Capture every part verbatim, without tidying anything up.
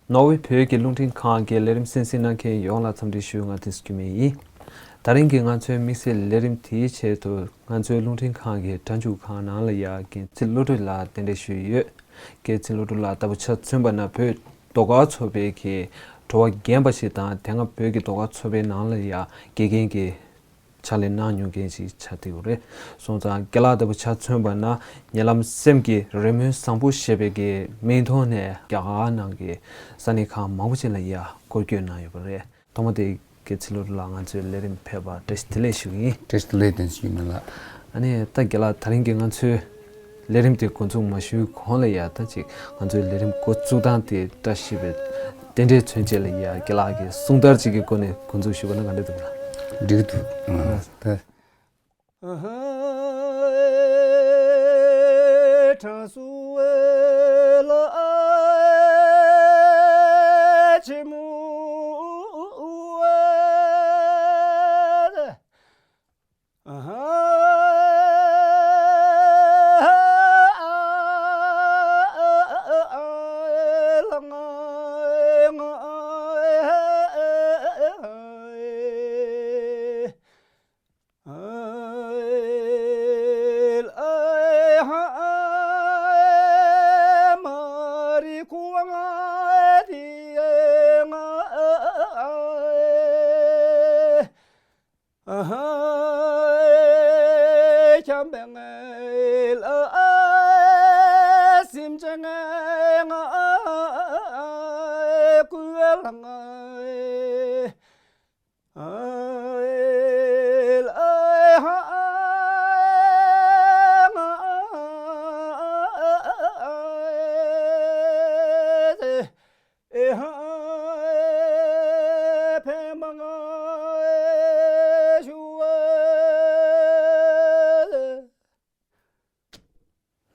ནོར་ཝེ་བོད་ཀྱི་རླུང་འཕྲིན་ཁང་གི་ལས་རིམ་གསན་གཟིགས་གནང་མཁན་ཡོངས་ལ་འཚམས་འདྲི་ཞུ། ང་བསྟན་འཛིན་སྐྱོ་མེད་ཡིན། ད་རིང་གི་ང་ཚོའི་དམིགས་བསལ་ལས་རིམ་དེའི་ཆེད་དུ་ང་ཚོའི་རླུང་འཕྲིན་ཁང་གི་སྒྲ་འཇུག་ཁང་ནང་ལ་ཡ་རྒན་ཚེ་བློ་གྲོས་ལགས་གདན་འདྲེན་ཞུས་ཡོད། རྒན་ཚེ་བློ་གྲོས་ལགས་ལྟ་བུ་ཆ་མཚོན་པ་ན་བོད་ཟློས་གར་ཚོགས་པའི་གི་བྲོ་བ་རྒན་པ་ཞིག་དང་དེ་སྔ་བོད་ཀྱི་ཟློས་གར་ཚོགས་པའི་ནང་ལ་ཡ་དགེ་རྒན་གྱི་ཕྱག་ལས་གནང་མྱོང་མཁན་ཞིག་ཆགས་བསྡད་ཡོད་རེད། སོང་ཙང་རྒན་ལགས་ལྟ་བུ་ཆ་མཚོན་པ་ན་ཉེ་ལམ་སེམས་ཀྱི་རེ་སྨོན་བཟང་པོ་ཞེས་པའི་གི་མིང་ཐོག་ནས་རྒྱ་གར་ནང་གི་ས་གནས་ཁག་མང་པོ་ཅིག་ལ་ཡ་སྐོར་སྐྱོད་གནང་ཡོད་པ་རེད། ཐོག་མ་དེ་རྒན་ཚེ་བློ་གྲོས་ལགས་ང་ཚོའི་ལས་རིམ་ཕེབས་པར་བཀྲ་ཤིས་བདེ་ལེགས་ཞུ་གི་ཡིན། བཀྲ་ཤིས་བདེ་ལེགས་བསྟན་འཛིན་སྐྱོ་མེད་ལགས། ཨ་ནི་ད་རྒན་ལགས་ད་རིང་གི་ང་ཚོའི་ལས་རིམ་དེ་འགོ་འཛུགས་མ་ཞུས་གོང་ལ་ཡ་ད་ཅིག་ང་ཚོའི་ལས་རིམ་འགོ་བཙུགས་སྟངས་དེ་བཀྲ་ཤིས་པའི་རྟེན་འབྲེལ་མཚོན་ཆེད་ལ་ཡ་རྒན་ལགས་ཀྱི་གསུང་དར་ཅིག་གི་སྒོ་ནས་འགོ་འཛུགས་ཞུས་པ་ན་ག་འདྲ་འདུག་ལགས། འགྲིག་འདུག་ཨ། ད།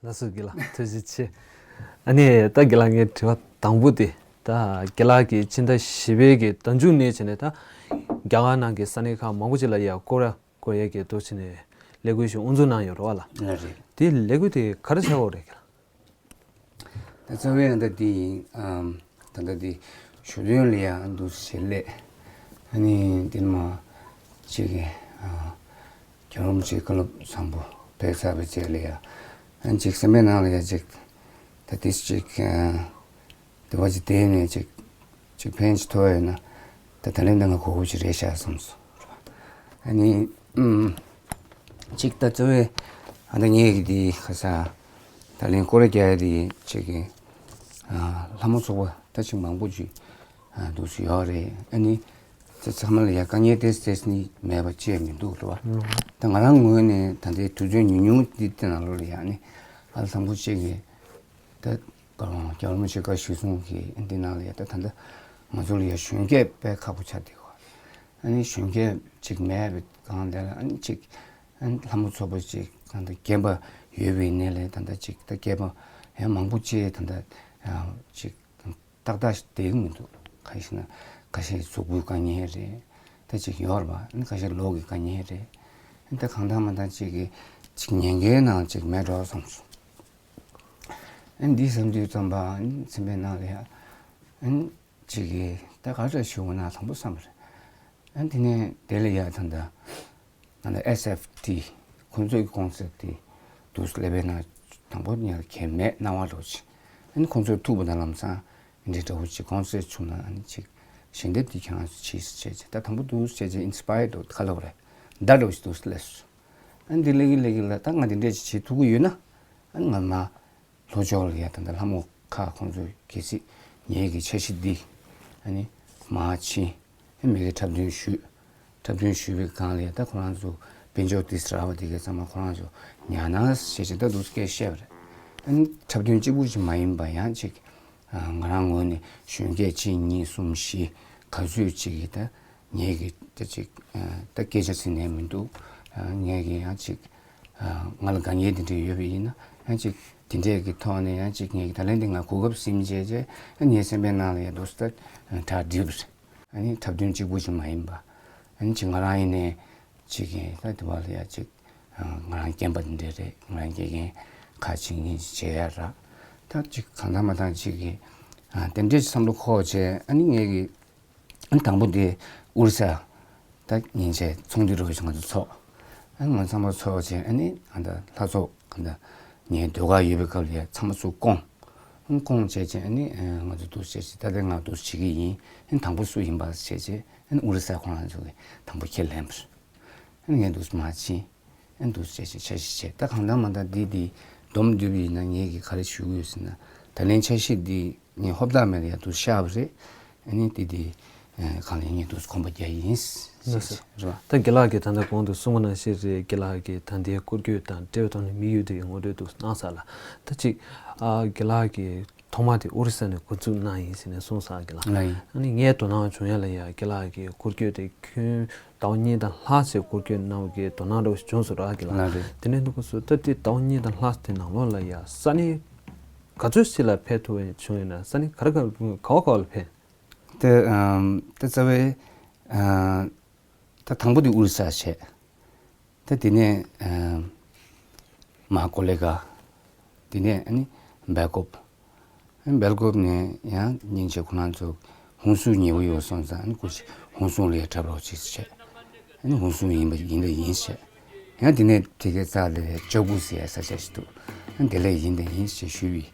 ལགས་སོ་རྒན་ལགས་ཐུགས་རྗེ་ཆེ། ཨ་ནི་ད་རྒན་ལགས་ངའི་དྲི་བ་དང་པོ་དེ་ད་རྒན་ལགས་ཀྱིས་ཕྱི་ཟླ་བཞི་པའི་གི་ཟླ་མཇུག་ནས་བྱས་ནས་ད་རྒྱ་གར་ནང་གི་ས་གནས་ཁག་མང་པོ་ཅིག་ལ་ཡ་སྐོར་ར་སྐོར་ཡས་ཀྱི་ཐོག་བྱས་ནས་ལས་འགུལ་ཞིག་དབུ་འཛུགས་གནང་ཡོད་རེད་བ་ལགས། ལགས་རེད། དེ་ལས་འགུལ་དེ་ག་རེ་ཆགས་ཡོད་རེད་རྒན་ལགས། ད་རྩ་བའི་ཨ་ད་འདི་ཡིན། ཨམ། ད་ལྟ་འདི་ཞུ་དོན་ལ་ཡང་འདུག་ཞེས་ལས། ཨ་ནི་འདི་མ་ཅིག་གི་ཨ། རྒྱལ་བ་རིན་པོ་ཆེའི་བཀའ་སློབ་བཟང་པོ་ཕེབས་ཚར་བའི་རྗེས་ལ་ཡང་། ཨ་ནི་ཅིག་སེམས་པའི་ནང་ལ་ཡང་ཅིག་ད་འདི་ཅིག་ཨ། འདི་བ་ཅིག་བསྡད་ནས་ཅིག་ཅིག་ཕན་ཅིག་ཐོགས་ཡོད་ན། ད་ད་ལན་ད་ང་གོ་སྐབས་ཅིག་རེད་ཤག་བསམ་སོང་། ཨ་ནི་ཨམ། ཅིག་ད་གཙོ་བོའི་ཨ་ད་ངས་ཀྱི་འདི་ཁ་ས་ད་ལན་སྐོར་ར་རྒྱག་ཡ་འདི་ཅིག་གི་ཨ། ལྷ་མོ་ཚོགས་པ་ད་ཅིག་མང་པོ་ཅིག་ཨ། འདུག་སེ་ཡོད་རེད། ཨ་ནི་ཚ་ཚང་མ་ལ་ཡ་དཀའ་ངལ་ཏོག་ཙམ་ནི་མེད་པ་ཅིག་མི་འདུག་རེད་བ། ད་ང་རང་ངོས་ནས་ད་ལྟའི་དུས་ཚོད་ཉུང་ཉུང་འདི་འདི་ནང་ལོགས་ལ་ཡ་ནི་ཨ་ལྷ་མོ་ཅིག་གི་ད། རྒྱལ་བ་རིན་པོ་ཆེ་བཀའ་ཞུ་སོང་གི་འདི་ནང་ལ་ཡ་ད་ད་ལྟ་ང་ཚོ་ལ་ཡ་གཞོན་སྐྱེས་དཔེ་ཁག་པོ་ཆགས་བསྡད་ཡོད། ཨ་ནི་གཞོན་སྐྱེས་ཅིག་མེད་པའི་སྒང་དེ་ལ་ཨ་ནི་ཅིག་ཨ་ནི་ལྷ་མོ་ཚོགས་པ་ཅིག་ད་ལྟ་རྒན་པ་ཡོད་པའི་ནས་ལས་ད་ལྟ་ཅིག་ད་སྐྱེས་པ་ཡང་མང་པོ་ཅིག་ད་ལྟ་ཅིག་ཏག་ཏག་བསྡད་ཀྱི་མི་འདུག་ཁ་ཤས་ན་ཁ་ཤས་གཟུགས་པོའི་དཀའ་ངལ་རེད། ད་ཅིག་ཡོད་རེད་པ། ཨ་ནི་ཁ་ཤས་ལོག་གི་དཀའ་ངལ་རེད། ཨ་ནི་ད་གང་ལྟར་མ་ལྟར་ཅིག་གི་ཅིག་ཉེན་ཁའི་ནང་ཅིག་མེད་འགྲོ་བསམ་སོང་། ཨ་ནི་འདི་བསམ་དུས་ཙམ་པ་ཨ་ནི་སེམས་པའི་ནང་ལ་ཡ་ཨ་ནི་ཅིག་གིས་ད་ག་རེ་ཞུ་དགོས་ན་དང་པོ་བསམ་པ་རེད། ཨ་ནི་དེ་ནས་དེ་ལ་ཡ་ད་ལྟ་ང་ལ་ཨེས་ཨེཕ་ཊི་ཁོང་ཚོའི་ཀོན་སར་ཊི་དེ་འདུག་སེ་སླེབས་པའི་ནང་དང་པོ་ཉར་གལ་མེད་སྣང་བ་འགྲོ་ཅིག་ཨ་ནི་ཁོང་ཚོས་ཐུག་པ་དང་ལམ་སང་འདི་འདྲ་བོ་ཅིག་ཀོན་སར་ཊི་བྱུང་ན་ཨ་ནི་ཅིག་ཞལ་འདེབས་འདི་ཁྱེད་རང་ཚོ་བྱེད་ཟེར་བྱས་ཅིག་ད་དང་པོ་འདུག་སེ་བྱས་ཅིག་ཨིན་སི་པ་ཡར་འགྲོ་ག་ལབ་རེད། ད་འགྲོ་ཞིག་འདུག་སེ་སླེབས་སོང་། ཨ་ནི་འདི་ལས་ཀྱི་ལས་ཀྱི་ལ་ད་ང་འདི་འདྲས་ཅིག་བྱེད་ཐུབ་ཀྱི་ཡོད་ན་ཨ་ནི་ང་མ། ལྷོ་ཕྱོགས་ལ་ཡ་ད་ལྟ་ལྷ་མོ་ཁག་ཁོང་ཚོས་གལ་སྲིད་ངེད་ཀྱི་འཆར་གཞི་འདི་ཨ་ནི་མར་ཕྱིན་ཨ་མི་གི་འཁྲབ་སྟོན་ཞུས། འཁྲབ་སྟོན་ཞུས་པའི་སྒང་ལ་ཡ་ད་ཁོ་རང་ཚོ་དཔལ་འབྱོར་ཏིས་ར་བ་དེ་གའི་ཚང་མ་ཁོ་རང་ཚོ་ཉར་ན་ཞེས་བྱས་ད་འདུག་སྐད་བཤད་པ་རེད། ཨ་ནི་འཁྲབ་སྟོན་གཅིག་པུ་ཞིག་མ་ཡིན་པ་ཡང་ཅིག་ང་རང་ངོས་ནས་གཞོན་སྐྱེས་གཅིག་གཉིས་གསུམ་བཞི་ག་ཚོད་ཅིག་གིས་ད་ངེད་ཀྱི་ད་ཅིག་ད་སྐད་ཆ་ཟེར་ནས་མི་འདུག་ངེད་ཀྱི་ཡང་ཅིག་ང་ལ་དཀའ་ངལ་དེ་འདྲ་ཡོད་པ་ཡིན་ན་ཡང་ཅིག་དེ་འདྲས་ཀྱི་ཐོག་ནས་ཡང་ཅིག་ངས་ད་ལན་དེ་ང་གོ་སྐབས་ཟིན་བྱས་རྗེས་ངའི་སེམས་པའི་ནང་ལ་ཡང་འདུག་སེ་ད་གྲ་སྒྲིག་པ་རེད། ཨ་ནི་འཁྲབ་སྟོན་གཅིག་པུ་ཞིག་མ་ཡིན་པ། ཨ་ནི་ཅིག་ང་རང་ཡིན་ནའི་ཅིག་གིས་ད་དེ་བ་ལ་ཡ་ཅིག་ང་རང་རྒན་པ་འདི་འདྲས་རེད། ང་རང་དགེ་རྒན་ཁག་ཅིག་ངས་བྱེད་ཡ་རག་ད་ཅིག་གང་ལྟར་མ་ཐག་ཅིག་གིས་ ཨ་དེ་འདྲའི་བསམ་བློ་འཁོར་བྱས། ཨ་ནི་ངས་ཀྱི་ཨ་ནི་དང་པོ་དེ་ཨོ་རི་ས་ད་ཉིན་བྱས་ཚོགས་འདུ་རོལ་ཅིག་ང་ཚོ་ཚོགས། ཨ་ནི་ང་ཚང་མ་ཚོགས་བྱས། ཨ་ནི་ཨ་ད་ལྷ་ཚོགས་ཨ་ད་ངའི་ཟློས་གར་ཡོད་པའི་སྐབས་ལ་ཡ་ཚང་མ་ཚུར་བསྐོང་། ཨ་ནི་བསྐོང་བྱས་བྱས། ཨ་ནི་ཨ་ང་ཚོ་འདུག་བྱས་བྱས། ད་ལྟ་ང་འདུག་བྱེད་ཀྱི་ཡིན། ཨ་ནི་དང་པོ་སུ་ཡིན་པ་བྱས་བྱས། ཨ་ནི་ཨོ་རི་ས་ཁོ་རང་ཚོ་གིས་དང་པོ་ཁས་ལེན་པ་རེད། ཨ་ནི་ངས་འདུག་མར་ཕྱིན། ཨ་འདུག་བྱས་བྱས་འཆར་གཞི་བྱས། ད་གང་ལྟར་མ་ད་འདི་འདི་སྡོམ་བསྡུས་པ་ཡིན་ན་ངས་ཀྱི་ག་རེ་ཞུ་གི་ཡོད་ཟེར་ན། ད་ལན་འཆར་གཞི་འདི་ངས་ཧོབ་ཏ་མེད་ལ་ཡ་འདུག་བཞག་པ་རེད། ཨ་ནི་འདི་འདི་ཨ་གང་ལ་ངས་འདུག་གོམ་པ་རྒྱག་ཡིན་ཟེར་བྱས་རེད་པ། ད་རྒན་ལགས་ཀྱིས་ད་ལྟ་གོང་དུ་གསུངས་པ་ནང་བཞིན་རེད། རྒན་ལགས་ཀྱིས་ད་ལྟའི་སྐོར་སྐྱོད་དང་འབྲེལ་བའི་ཐོག་ནས་དམིགས་ཡུལ་དེ་ངོ་སྤྲོད་འདུག་གནང་ས་ལ། ད་ཅིག་ཨ་རྒན་ལགས་ཀྱིས་ཐོག་མ་དེ་ཨོ་རི་ས་ནས་འགོ་འཛུགས་གནང་ཡིན་ཟེར་ནས་གསུངས་ས་རྒན་ལགས། ང་ཡིན། ཨ་ནི་ངས་དོ་སྣང་བྱུང་ཡ་ལ་ཡ་རྒན་ལགས་ཀྱི་སྐོར་སྐྱོད་དེ་ཁྱོན་ཟླ་བ་གཉིས་དང་ལྷག་ཙམ་སྐོར་སྐྱོད་གནང་བའི་དོ་སྣང་འདྲ་བོ་ཞིག་བྱུང་སོང་ར་རྒན་ལགས། ང་རེད། དེ་ནས་འདུག་ག་སུ་ད་དེ་ཟླ་བ་གཉིས་དང་ལྷག་ཙམ་དེ་ནང་ལོགས་ལ་ཡ་ས་གནས་ག་ཚོད་ཞིག་ལ་ཕེབས་ཐུབ་པ་བྱུང་ཡོད་ན། ས་གནས་ག་རེ་ག་རེ་ག་བ་ག་བ་ལ་ཕེབས། དེ་ཨམ་དེ་རྩ་བའི་ཨ་ད་དང་པོ་དེ་ཨོ་རི་ས་བྱས། ད་དེ་ནས་ཨ་མར་ཀོ་ལི་གྷལ། དེ་ནས་ཨ་ནི་སྦེལ་ཀོབ། ཨ་ནི་སྦེལ་ཀོབ་ནས་ཡང་ཉིན་བྱས་ཁོ་རང་ཚོ་ཧུན་སུར་ཉེ་བོ་ཡོད་སོང་ཙང་། ཨ་ནི་ཁོ་ཧུན་སུར་ལ་ཡ་འཁྲབ་རོགས་བྱེད་ཟེར་བྱས། ཨ་ནི་ཧུན་སུར་ཡིན་པ་ཡིན་ད་ཡིན་ཟེར། ཡང་དེ་ནས་དེ་གའི་རྩ་ལ་ཅོ་གུ་ཟེར་ཡ་ས་ཆ་ཞིག་འདུག་ཨ་ནི་དེ་ལ་ཡིན་ད་ཡིན་ཟེར་ཞུས་པས།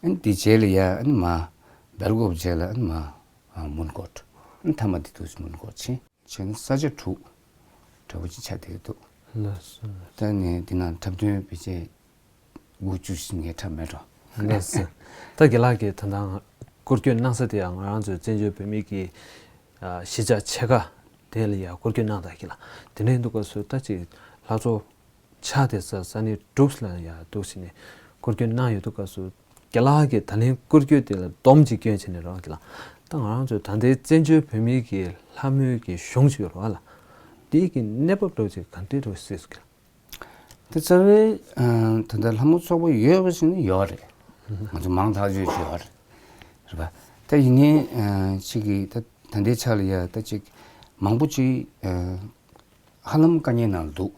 ཨ་ནི་དེ་རྗེས་ལ་ཡ་ཨ་ནི་མར་སྦེལ་ཀོབ་རྗེས་ལ་ཨ་ནི་མར་མོན་གྷོ། ཨ་ནི་མཐའ་མ་དེ་དུས་མོན་གྷོ་ཕྱིན། བྱས་ན་ས་ཆ་དྲུག་འདྲ་བོ་ཅིག་ཆགས་བསྡད་ཀྱི་འདུག་ལགས་སོ། ལགས་སོ། ད་ནས་འདི་ནང་འཁྲབ་སྟོན་བེད་སྤྱད་དགུ་བཅུ་ཞིག་ངས་འཁྲབ་མེད་འགྲོ། ལགས་སོ། ད་རྒན་ལགས་ཀྱིས་ད་ལྟ་སྐོར་སྐྱོད་གནང་ས་དེ་ཡང་ང་རང་ཚོའི་བཙན་བྱོལ་བོད་མི་གི་ཨ་གཞིས་ཆགས་ཆེ་ཁག་དེ་ལ་ཡང་སྐོར་སྐྱོད་གནང་དང་རྒན་ལགས། དེ་ནས་འདུག་ག་སུ་ད་ཅིག་ལྷ་ཚོགས་ཆགས་བསྡད་ས་ས་གནས་དྲུག་ལ་ཡང་འདུག་བྱས་ནས་སྐོར་སྐྱོད་གནང་ཡོད་འདུག་ག་སུ། རྒན་ལགས་ཀྱིས་ད་ལན་སྐོར་སྐྱོད་དེ་ལ་སྡོམ་གཅིག་སྐྱོན་བྱས་ནས་རོགས་རྒན་ལགས། ད་ང་རང་ཚོའི་ད་ལྟའི་བཙན་བྱོལ་བོད་མིའི་གི་ལྷ་མོའི་གི་གཞུང་ཞིག་ཡོད་རེད་བ་ལགས། དེའི་གི་གནས་བབ་འདྲ་བོ་ཅིག་ག་འདྲ་འདྲ་བོ་ཞིག་གསལ་སོང་རྒན་ལགས། དེ་རྩ་བའི་ཨ་ད་ལྟ་ལྷ་མོ་ཚོགས་པ་ཡོད་པ་ཞིག་ནི་ཡོད་རེད། ང་ཚོ་མང་ཐག་ཆོད་ཅིག་ཡོད་རེད། རེད་པ། ད་ཡིན་ནའི་ཨ་ཅིག་གི་ད་ད་ལྟའི་ཆ་ལ་ཡ་ད་ཅིག་མང་པོ་ཅིག་ཨ་ཧ་ལམ་དཀའ་ངལ་ནང་འདུག་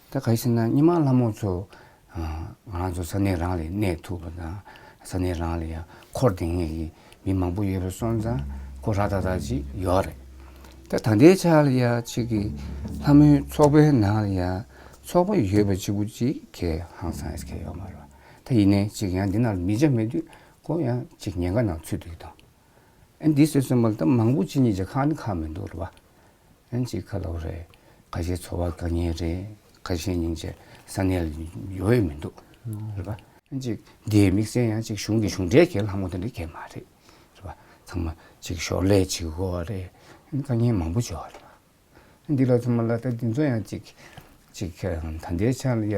ད་ག་རེ་ཟེར་ན་སྔོན་མ་ལྷ་མོ་ཚོ་ཨ་ང་རང་ཚོ་ས་གནས་རང་ལ་གནས་ཐུབ་པ་དང་། ས་གནས་རང་ལ་ཡ་འཁོར་དེ་ངེས་ཀྱི་མི་མང་པོ་ཡོད་པ་སོང་ཙང་ཁོ་ར་ཏག་ཏག་ཅིག་ཡོད་རེད། ད་ད་ལྟའི་ཆ་ལ་ཡ་ཅིག་གི་ལྷ་མོའི་ཚོགས་པའི་ནང་ལ་ཡ་ཚོགས་པ་ཡོད་པ་གཅིག་པུ་ཅིག་གས་ཧང་སང་ཡས་གས་ཡོད་མ་རེད། ད་ཡིན་ནའི་ཅིག་ཡང་འདི་ནང་ལ་མི་བྱ་མེད་དུས་ཁོ་ཡང་ཅིག་ཉེན་ཁ་ནང་ཚུད་འདུག་དང་། ཨ་འདི་ཟེར་སོང་བ་ལ་ད་མང་པོ་ཅིག་གཉིས་ཀྱི་ཁག་ནི་ཁག་མི་འདུག་རེད་པ། ཨ་ཅིག་ག་ལབ་རེད། ཁ་ཤས་འཚོ་བ་དཀའ་ངལ་རེད། ཁ་ཤས་སྙིང་རྗེ་ས་གནས་ལ་ཡོད་ཡོད་མི་འདུག་རེད་པ། ཨ་ཅིག་འདིའི་དམིགས་བསལ་ཡང་ཅིག་གཞུང་གི་གཞུང་འབྲེལ་གྱི་ལྷ་མོ་དེ་འདྲ་གས་མ་རེད། རེད་པ། ཚང་མ་ཅིག་ཞོར་ལས་བྱེད་དགོས་པ་རེད། ཨ་དཀའ་ངལ་མང་པོ་བྱུང་བ་རེད་པ། འདི་ལ་ཚང་མ་ལ་ད་འདི་ཚོ་ཡང་ཅིག་ཅིག་ད་ལྟའི་ཆ་ལ་ཡ་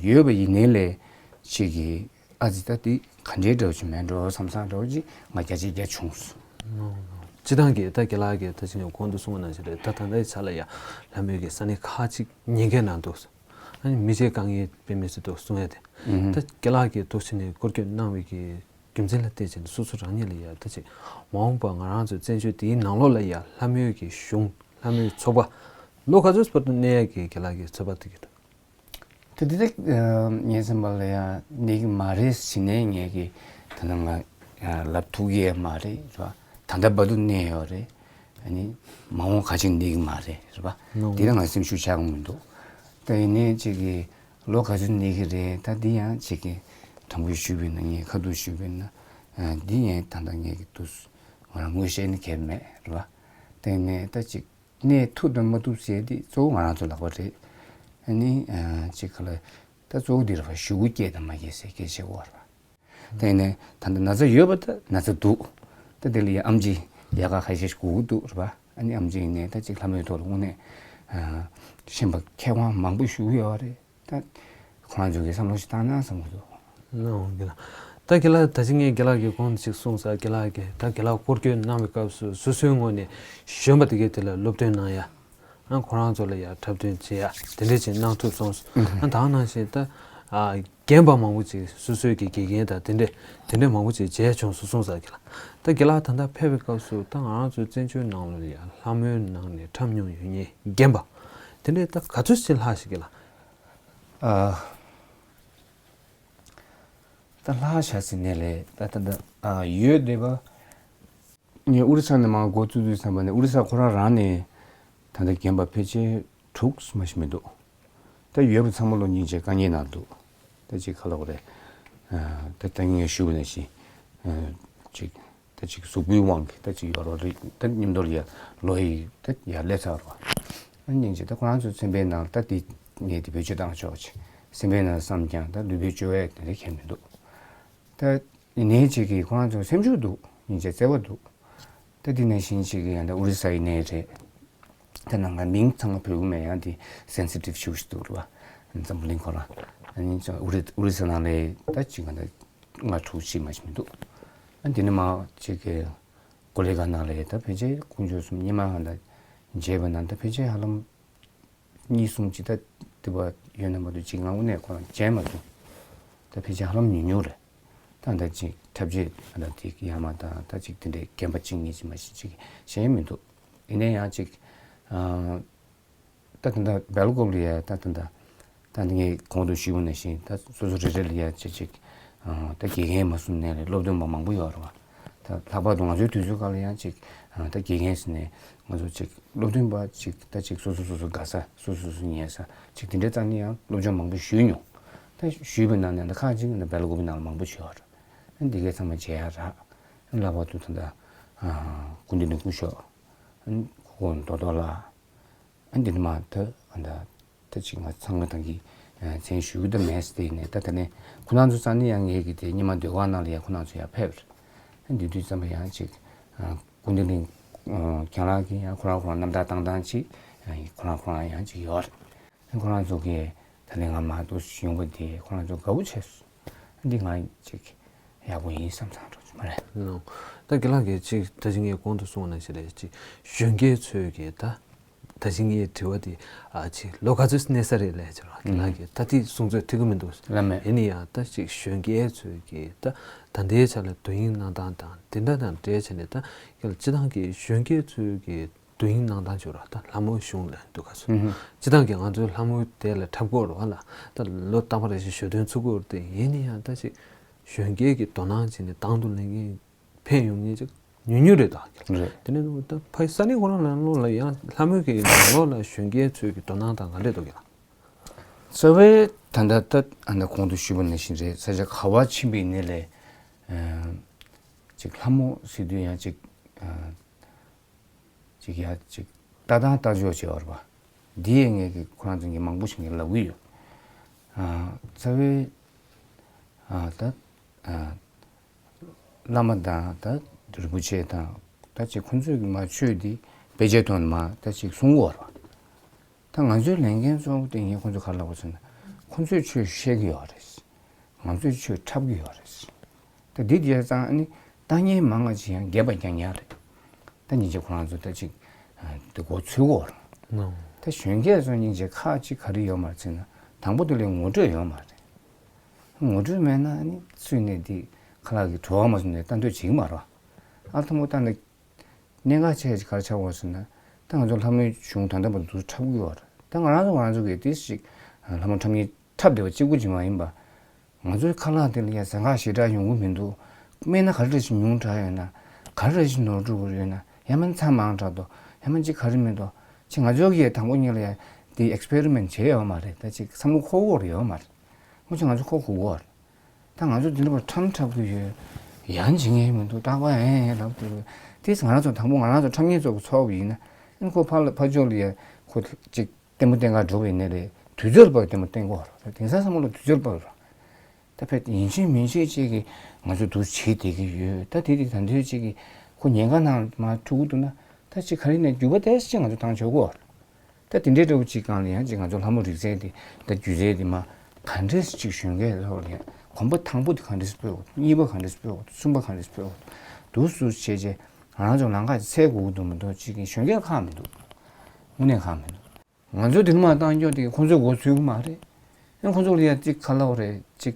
ཡོད་པ་ཡིན་ནའི་ལས་ཅིག་གི་ཨ་ཙི་ད་འདི་ག་འདྲའི་འདྲ་བོ་ཅིག་མེད་འགྲོ་བསམ་བསམ་འདྲ་བོ་ཅིག་ང་བརྒྱ་ཆ་བརྒྱ་བྱུང་སོང་། སྤྱི་བཏང་གི་ད་རྒན་ལགས་ཀྱིས་ད་ཅི་ནས་གོང་དུ་གསུངས་པ་ནང་བཞིན་རེད། ད་ད་ལྟའི་ཆ་ལ་ཡ་ལྷ་མོའི་གི་ས་གནས་ཁག་ཅིག་ཉེན་ཁའི་ནང་འདུག་ཨ་ནི་མི་ཚེ་དཀའ་ངལ་དཔེ་མི་སྲིད་འདུག་གསུང་ཡ་དེ། ད་རྒན་ལགས་ཀྱིས་འདུག་ཕྱིན་ནས་སྐོར་སྐྱོད་གནང་བའི་གི་རྒྱུ་མཚན་ལ་བལྟས་ཙང་སོ་སོ་རང་ཉིད་ལ་ཡ་ད་ཅིག་མ་འོངས་པ་ང་རང་ཚོའི་བཙན་བྱོལ་འདིའི་ནང་ལོགས་ལ་ཡ་ལྷ་མོའི་གི་གཞུང་ལྷ་མོའི་ཚོགས་པ་ལོ་ག་ཚོད་བར་དུ་གནས་ཡ་གི་རྒན་ལགས་ཀྱི་ཚོད་དཔག་ཐུབ་ཀྱི་འདུག་ད་འདི་ད་ངའི་སེམས་པ་ལ་ཡ་གནས་ཀྱི་མ་རེད་ཟེར་ནས་ངས་ཀྱི་ད་ནང་ང་ལབ་ཐུབ་ཀྱི་ཡ་མ་རེད་རེད་པ། ད་ལྟ་བར་དུ་གནས་ཡོད་རེད། ཨ་ནི་མ་འོངས་ག་ཅིག་གནས་ཀྱི་མ་རེད་རེད་པ། ནོ། དེ་ད་ང་སེམས་ཤུགས་ཆག་གི་མི་འདུག་ད་ཡིན་ནའི་ཅིག་གི་ལོ་ག་ཚོད་གནས་ཀྱི་རེད། ད་འདི་ཡང་ཅིག་གི་དྲང་པོ་ཞུས་པ་ཡིན་ན་ངས་ཁ་ཐུག་ཞུས་པ་ཡིན་ན་ཨ་འདི་ཡང་ད་ལྟ་ངས་ཀྱི་འདུག་ང་རང་ངོས་བཤད་ནི་གལ་མེད་རེད་པ། དེ་ནས་ད་ཅིག་གནས་ཐུབ་དང་མ་ཐུབ་ཟེར་དེ་གཙོ་བོ་ང་རང་ཚོ་ལག་པ་རེད། ཨ་ནི་ཨ་ཅིག་ག་ལ་ད་གཙོ་བོ་འདི་རེད་པ། གཞུག་གུ་སྐྱེས་དང་མ་སྐྱེས་ཟེར་སྐད་ཆ་གོ་རེད་པ། དེ་ནས་ད་ལྟ་ན་ཚ་ཡོད་པ་ད་ན་ཚ་འདུག་ད་དེ་ལ་ཡ་ཨེམ་ཆི་ཡག་ག་ཁ་ཤས་ཤིག་དགོས་ཀྱི་འདུག་རེད་པ། ཨ་ནི་ཨེམ་ཆི་ཡིན་ནའི་ད་ཅིག་ལྷ་མོའི་ཐོག་ལ་དངོས་གནས་ཨ་ཤེས་པ་མཁས་དབང་མང་པོ་ཞིག་ཡོད་རེད། ད་ཁོ་རང་ཚོ་གི་བསམ་བློ་ཞིག་བཏང་ན་བསམ་གྱི་འདུག་ནོ། རྒན་ལགས། ད་རྒན་ལགས་ད་ཅི་ངས་རྒན་ལགས་ཀྱིས་གོང་དུ་ཅིག་གསུངས་ས། རྒན་ལགས་ཀྱིས་ད་རྒན་ལགས་སྐོར་སྐྱོད་གནང་བའི་སྐབས་སུ་སོ་སོའི་ངོས་ནས་གཞོན་པ་དེ་གའི་དེ་ལ་སློབ་སྟོན་གནང་ཡ། ཨ་ཁོ་རང་ཚོ་ལ་ཡ་འཁྲབ་སྟོན་བྱེད་ཡ་དེ་འདྲས་ཅིག་གནང་ཐུབ་སོང་། ཨ་ད་ག་ནང་བཞིན་ད་ཨ་རྒན་པ་མང་པོ་ཅིག་སོ་སོའི་གི་དགེ་རྒན་དང་དེ་འདྲས་དེ་འདྲས་མང་པོ་ཅིག་མཇལ་བྱུང་སོང་གསུངས་ས་རྒན་ལགས། ད་རྒན་ལགས་ད་ལྟ་ཕེབས་པའི་སྐབས་སུ་ད་ང་རང་ཚོའི་བཙན་བྱོལ་ནང་ལ་ཡ་ལྷ་མོའི་ནང་ནས་འཁྲབ་མྱོང་ཡོད་མཁན་རྒན་པ་དེ་འདྲས་ད་ག་ཚོད་ཅིག་ལྷག་ཤག་རྒན་ལགས། ཨ། ད་ ད་ལྷག་བཞག་ཟིན་ནས་ལས་ད་ད་ད་ཨ་ཡོད་བསྡད་པ། ངས་ཨོ་རི་ས་ནས་མར་འགོ་བཙུགས་དུས་ཙམ་པ་ནས་ཨོ་རི་ས་ཁོ་རང་རང་ནས་ད་ལྟ་རྒན་པ་ཕལ་ཆེར་དྲུག་མ་ཞིག་མི་འདུག་ད་ཡོད་པ་ཚང་མ་ལོ་ཉིས་བརྒྱ་དཀའ་ངལ་ནང་འདུག་ད་ཅིག་ཁ་ལོ་རེད། ད་ད་ངས་ཞུ་བ་ནང་བཞིན་ཅིག་ད་ཅིག་གཟུགས་པོའི་དབང་གིས་ད་ཅིག་ཡོད་རོགས་རེད། ད་མཉམ་དུ་ལ་ཡ་ལོ་ཡི་ད་ཡར་སླེབས་ཚར་བ། ཨ་སྙིང་རྗེ། ད་ཁོ་རང་ཚོ་སེམས་པའི་ནང་ད་འདི་ངས་འདི་བེད་སྤྱོད་བཏང་ཆོག་ཅིག་སེམས་པའི་ནང་བསམ་ཀྱང་ད་ལུས་པོའི་སྤྱོད་པས་དེ་འདྲ་ཁྱད་མི་འདུག་ད་ནད་ཅིག་གིས་ཁོ་རང་ཚོ་སེམས་ཤུགས་འདུག་སྙིང་རྗེ་བརྩེ་བ་འདུག་ད་འདི་ནང་བཞིན་ཅིག་གིས་ཡང་ད་ཨོ་རི་ས་ཡི་ནད་རེད། ད་ནང་ང་མིང་ཚང་མ་བོད་ཡིག་མེད། ཡང་འདི་སེན་སི་ཊིབ་ཤུགས་ཤིག་འདུག་རེད་བ། འཛམ་བུ་གླིང་ཁོ་རང་ཨ་ནི་ཨོ་རི་ཨོ་རི་ས་ནང་ལ་ད་ཅིག་ང་ད་ལྔ་དྲུག་ཅིག་མ་ཞིག་མི་འདུག་ཨ་འདི་ནི་མ་ཅིག་གི་གོ་ལེ་ག་ནང་ལ་ད་ཕལ་ཆེར་དཀོན་མཆོག་གསུམ་སྙེ་མ་ཧ་ད་མཇལ་བ་ན་ད་ཕལ་ཆེར་ཧ་ལམ་གཉིས་གསུམ་ཅིག་ད་དེ་བ་ཡོད་ན་མ་གཏོགས་ཅིག་ང་དངོས་གནས་ཁོ་རང་མཇལ་མ་བྱུང་། ད་ཕལ་ཆེར་ཧ་ལམ་ཉུང་ཉུང་རེད། ད་ད་ཅིག་འཁྲབ་ཆས་ད་དེ་ཡར་མར་ད་ད་ཅིག་དེ་འདྲའི་རྒན་པ་གཅིག་གཉིས་ཅིག་མ་ཞིག་ཅིག་གཞན་མི་འདུག་ཡིན་ན་ཡང་ཅིག་ཨ། ད་ད་ལྟ་སྦེལ་ཀོབ་ལ་ཡ་ད་ད་ད་ད་ངས་གོང་དུ་ཞུས་པ་ནང་བཞིན་ད་སོ་སོ་རེ་རེ་ལ་ཡ་ཅིག་ཅིག་ཨ་ད་དགེ་རྒན་མ་གསུམ་ནས་ལས་སློབ་སྟོན་པ་མང་པོ་ཡོད་རེད་བ། ད་ལྷག་པར་དུ་ང་ཚོའི་དུས་ཚོད་སྐབས་ལ་ཡང་ཅིག་ཨ་ད་དགེ་རྒན་ཟེར་ནས་ང་ཚོ་ཅིག་སློབ་སྟོན་པ་ཅིག་ད་ཅིག་སོ་སོ་སོ་སོ་དགའ་ས་སོ་སོ་སོ་ཉལ་ས་ཅིག་དེ་འདྲའི་རྩ་ནས་ཡང་སློབ་སྦྱོང་མང་པོ་ཞུས་མྱོང་། ད་ཞུས་པའི་ནང་ནས་ད་ཁག་ཅིག་ད་སྦེལ་ཀོབ་པའི་ནང་ལ་མང་པོ་ཞུས་ཡོད་རེད། ཨ་འདི་གའི་ཚང་མ་མཇལ་ཡ་རག་ལྷག་པར་དུ་ད་ད་ཨ་སྐུ་མདུན་ནས་སྐུ་ཞབས་ཨ་ཁོ་རྡོ་རྡོ་ལགས། ཨ་འདི་ནི་མ་ད་ཨ་ད་ད་ཅིག་ང་ཚང་མ་ཐང་གི་མཚན་ཞུ་གི་ད་མེད་ཟེར་ནས་ད་ད་ནས་ཁོ་རང་ཚོ་རྩ་ནས་ཡང་ངེད་ཀྱི་དེ་ཉི་མ་ཟློས་གར་ནང་ལ་ཡང་ཁོ་རང་ཚོ་ཡར་ཕེབས་རེད། ཨ་འདི་དུས་ཙམ་པ་ཡང་ཅིག་ཨ་སྐུ་མདུན་གླིང་ཨ་རྒན་ལགས་ཀྱིས་ཡང་ཁོ་རང་ཁོ་རང་རྣམ་ཐར་བཏང་སྟངས་ཅིག་ཨ་ཁོ་རང་ཁོ་རང་ཡང་ཅིག་ཡོད་རེད། ཨ་ཁོ་རང་ཚོ་གིས་ད་ནས་ང་མ་གཏོགས་ཡོང་པ་དེ་ཁོ་རང་ཚོ་དགའ་པོ་བྱས་སོང་། ཨ་འདི་ང་ཅིག་ཡག་པོ་ཡིན་བསམ་བསམ་འགྲོ་གི་མ་རེད། ལགས། ད་རྒན་ལགས་ཀྱིས་ཅིག་ད་ཅི་ངས་གོང་དུ་གསུངས་པ་ནང་བཞིན་རེད། ཅིག་གཞོན་སྐྱེས་ཚོས་ཀྱིས་ད་ད་ཅི་ངའི་དྲི་བ་དེ་ཨ་ཅིག་ལོ་ག་ཚོད་གནས་ས་རེད་ལས་ཀྱི་རོགས་རྒན་ལགས་ཀྱིས་ད་དེ་གསུང་ཚོད་ཐིག་གི་མི་འདུག་ལ་མེད། ཡིན་ན་ཡང་ད་ཅིག་གཞོན་སྐྱེས་ཚོས་ཀྱིས་ད་ད་ལྟའི་ཆ་ལ་དོ་དབྱིངས་གནང་སྟངས་དང་དེ་འདྲ་དང་འབྲེལ་བྱས་ནས་ད་སྤྱིར་བཏང་གི་གཞོན་སྐྱེས་ཚོས་ཀྱིས་དོ་དབྱིངས་གནང་སྟངས་བྱོས་ར་ད་ལྷ་མོ་གཞུང་ལ་འདུག་ག་ཚོད། ཨུ་ཧུ། སྤྱིར་བཏང་གི་ང་ཚོའི་ལྷ་མོ་དེ་ལ་འཁྲབ་དགོས་ར་ལ་ད་ལོ་རྟག་པ་རེ་བཞིན་ཞོ་སྟོན་ཚུགས་དགོས་ར་དེ་ཡིན་ན་ཡང་ད་ཅིག་གཞོན་སྐྱེས་ཀྱི་དོ་སྣང་བྱས་ནས་དང་དུ་ལེན་མཁན་ཕན་ཡོང་མཁན་ཅིག་ཉུང་ཉུང་རེད་ད། རེད། དེ་ནས་ད་ཕ་ས་གནས་ཁོ་རང་ལ་ལོ་ལ་ཡང་ལྷ་མོ་གི་ལོ་ལ་གཞོན་སྐྱེས་ཚོའི་གི་དོ་སྣང་དང་ག་འདྲས་འདུག་གི་ལ། རྩ་བའི་ད་ལྟ་ད་ཨ་ནི་གོང་དུ་ཞུས་པ་ནང་བཞིན་རེད། ས་ཆ་ག་བ་ཕྱིན་པའི་ནས་ལས་ཨ་ཅིག་ལྷ་མོ་ཟེར་དུས་ཡང་ཅིག་ཨ། ཅིག་ཡ་ཅིག་ལྟ་སྟངས་ལྟ་ཕྱོགས་བྱེད་པ་རེད་པ། འདི་ཡས་ངས་ཀྱི་ཁོ་རང་ཚོ་གི་མང་པོ་ཞིག་ངས་ལབ་གི་ཡོད། ཨ་རྩ་བའི་ཨ་ད་ཨ་བླ་མ་དང་ད་རིན་པོ་ཆེ་དང་ད་ཅིག་ཁོང་ཚོས་ཀྱི་མ་ཆོས་འདི་བེད་སྤྱད་ཐོག་ནས་མ་ད་ཅིག་གསུང་གི་ཡོད་རེད་པ། ད་ང་ཚོའི་ལས་འགན་གཙོ་བོ་དེ་ངས་ཁོང་ཚོ་ག་རེ་ལབ་དགོས་ཟེར་ན། ཁོང་ཚོས་ཆོས་བཤད་ཀྱི་ཡོད་རེད། ང་ཚོས་ཆོས་འཁྲབ་ཀྱི་ཡོད་རེད། ད་འདི་བྱས་ཙང་ཨ་ནི་ལྟ་མཁན་མང་ང་ཅིག་ཡང་རྒས་པ་རྒྱག་ཉག་རེད། ད་སྙིང་རྗེ་ཁོ་རང་ཚོ་ད་ཅིག་ཨ་འདི་མགོ་ཚོས་གོ་རེད། ནོ། ད་གཞོན་སྐྱེས་ཚོ་སྙིང་རྗེ་ཁག་ཅིག་ག་རེ་ཡོད་མ་རེད་ཟེར་ན། དང་པོ་དེ་ལས་ངོ་སྤྲོད་ཡོད་མ་རེད། ངོ་སྤྲོད་མེད་ན་ཨ་ནི་སུས་ནས་འདི་ཁ་ལག་གི་བྲོ་བ་མ་སོང་ནས་ལྟ་འདོད་བྱེད་ཀྱི་མ་རེད། ཨ་ཐུ་མོ་ལྟ་ན། གནད་འགག་ཆེ་ཆེ་ག་རེ་ཆགས་ཡོད་ཟེར་ན། ད་ང་ཚོ་ལྷ་མོའི་གཞུང་ད་ལྟ་བར་དུ་འཁྲབ་ཀྱི་ཡོད་རེད། ད་ང་རང་ཚོ་ང་རང་ཚོ་གིས་ཏོག་ཙམ་ཅིག་ལྷ་མོ་འཁྲབ་མཁན་འཁྲབ་བསྡད་པ་གཅིག་པུ་ཅིག་མ་ཡིན་པ། ང་ཚོའི་ཁ་ལག་དེ་ལ་ཡ་ཟ་ཁང་ཞེ་དྲག་ཡོང་གི་མི་འདུག་སྨན་སྣ་ག་རེ་འདྲ་ཞིག་ཉུང་དྲགས་ཡོད་ན། ག་རེ་འདྲ་ཞིག་ནོར་འཁྲུལ་ཡོད་ན། ཡང་མིན་ཚྭ་མང་དྲགས་འདུག་ཡང་མིན་ཅིག་ག་རེ་མི་འདུག་ཅིག་ང་ཚོ་གིས་དང་པོ་ཉིད་ལ་ཡ་དེ་ཨེག་སི་པེ་རི་མེན་ཊི་བྱས་ཡོད་མ་རེད། ད་ཅིག་བསམ་བློ་འཁོར་དགོས་རེད་ཡོད་མ་རེད། སྔོན་ཆད་ང་ཚོ་འཁོར་དགོས་ཀྱི་ཡོད་རེད། ད་ང་ཚོ་འདི་འདྲ་བ་ཁྲམ་འཁྲབ་ཀྱི་ཡོད། ཡང་བྱེད་མཁན་མི་འདུག་རྟག་པར་ཨེ་ཨེ་ལབ་འདུག་དེས་ང་རང་ཚོ་དང་པོ་ང་རང་ཚོ་ཁྲམ་ངན་ཚོགས་པ་ཚོགས་པ་ཡིན་ན། ཨ་ནི་ཁོ་ཕར་ལ་ཕར་ཕྱོགས་ལ་ཡ་ཁོ་ཅིག་ལྟད་མོ་བསྟན་གར་འགྲོ་བའི་ནས་རེད། དུས་ཚོད་པར་ལྟད་མོ་བསྟན་གྱི་ཡོད་རེད། དེང་སང་བསམ་བློ་དུས་ཚོད་པར་རེད། ད་ཕེད་ཡིན་གཅིག་མིན་གཅིག་ཅིག་གིས་ང་ཚོ་འདུག་བྱེད་བསྡད་ཀྱི་ཡོད། ད་དེ་དེ་ད་འདོད་ཅིག་གིས་ཁོ་ཉེན་ཁ་ནང་མར་ཐུག་གི་འདུག་ན། ད་ཅིག་ག་རེ་ནས་རྒྱུ་བ་ཏོག་ཙམ་ཅིག་ང་ཚོ་བཏང་ཆོག་གི་ཡོད་རེད། ད་དེ་འདྲའི་འདྲ་བོ་གཅིག་སྒང་ལ་ཡང་གཅིག་ང་ཚོ་ལྷ་མོ་རིག་རྩལ་འདི་ད་སྒྱུ་རྩལ་འདི་མ་ག་འདྲས་ཅིག་གཞོན་སྐྱེས་ཚོ་ལ་ཡང་གོམ་པ་དང་པོ་འདི་ག་འདྲས་སྤོས་དགོས་འདུག་གཉིས་པ་ག་འདྲས་སྤོས་དགོས་འདུག་གསུམ་པ་ག་འདྲས་སྤོས་དགོས་འདུག་འདུག་སུ་བྱས་རྗེས་ང་རང་ཚོ་ལམ་ཁ་ཅིག་འཚོལ་དགོས་ཀྱི་འདུག་མི་འདུག་གཅིག་གིས་གཞོན་སྐྱེས་ཁག་མི་འདུག་དངོས་གནས་ཁག་མི་འདུག་ང་ཚོ་འདི་མ་བཏང་རྒྱུ་དེ་ཁོང་ཚོས་མགོ་ཚོས་གི་མ་རེད། ཡང་ཁོང་ཚོ་ལ་ཡང་གཅིག་ག་ལབ་རེད་ཅིག་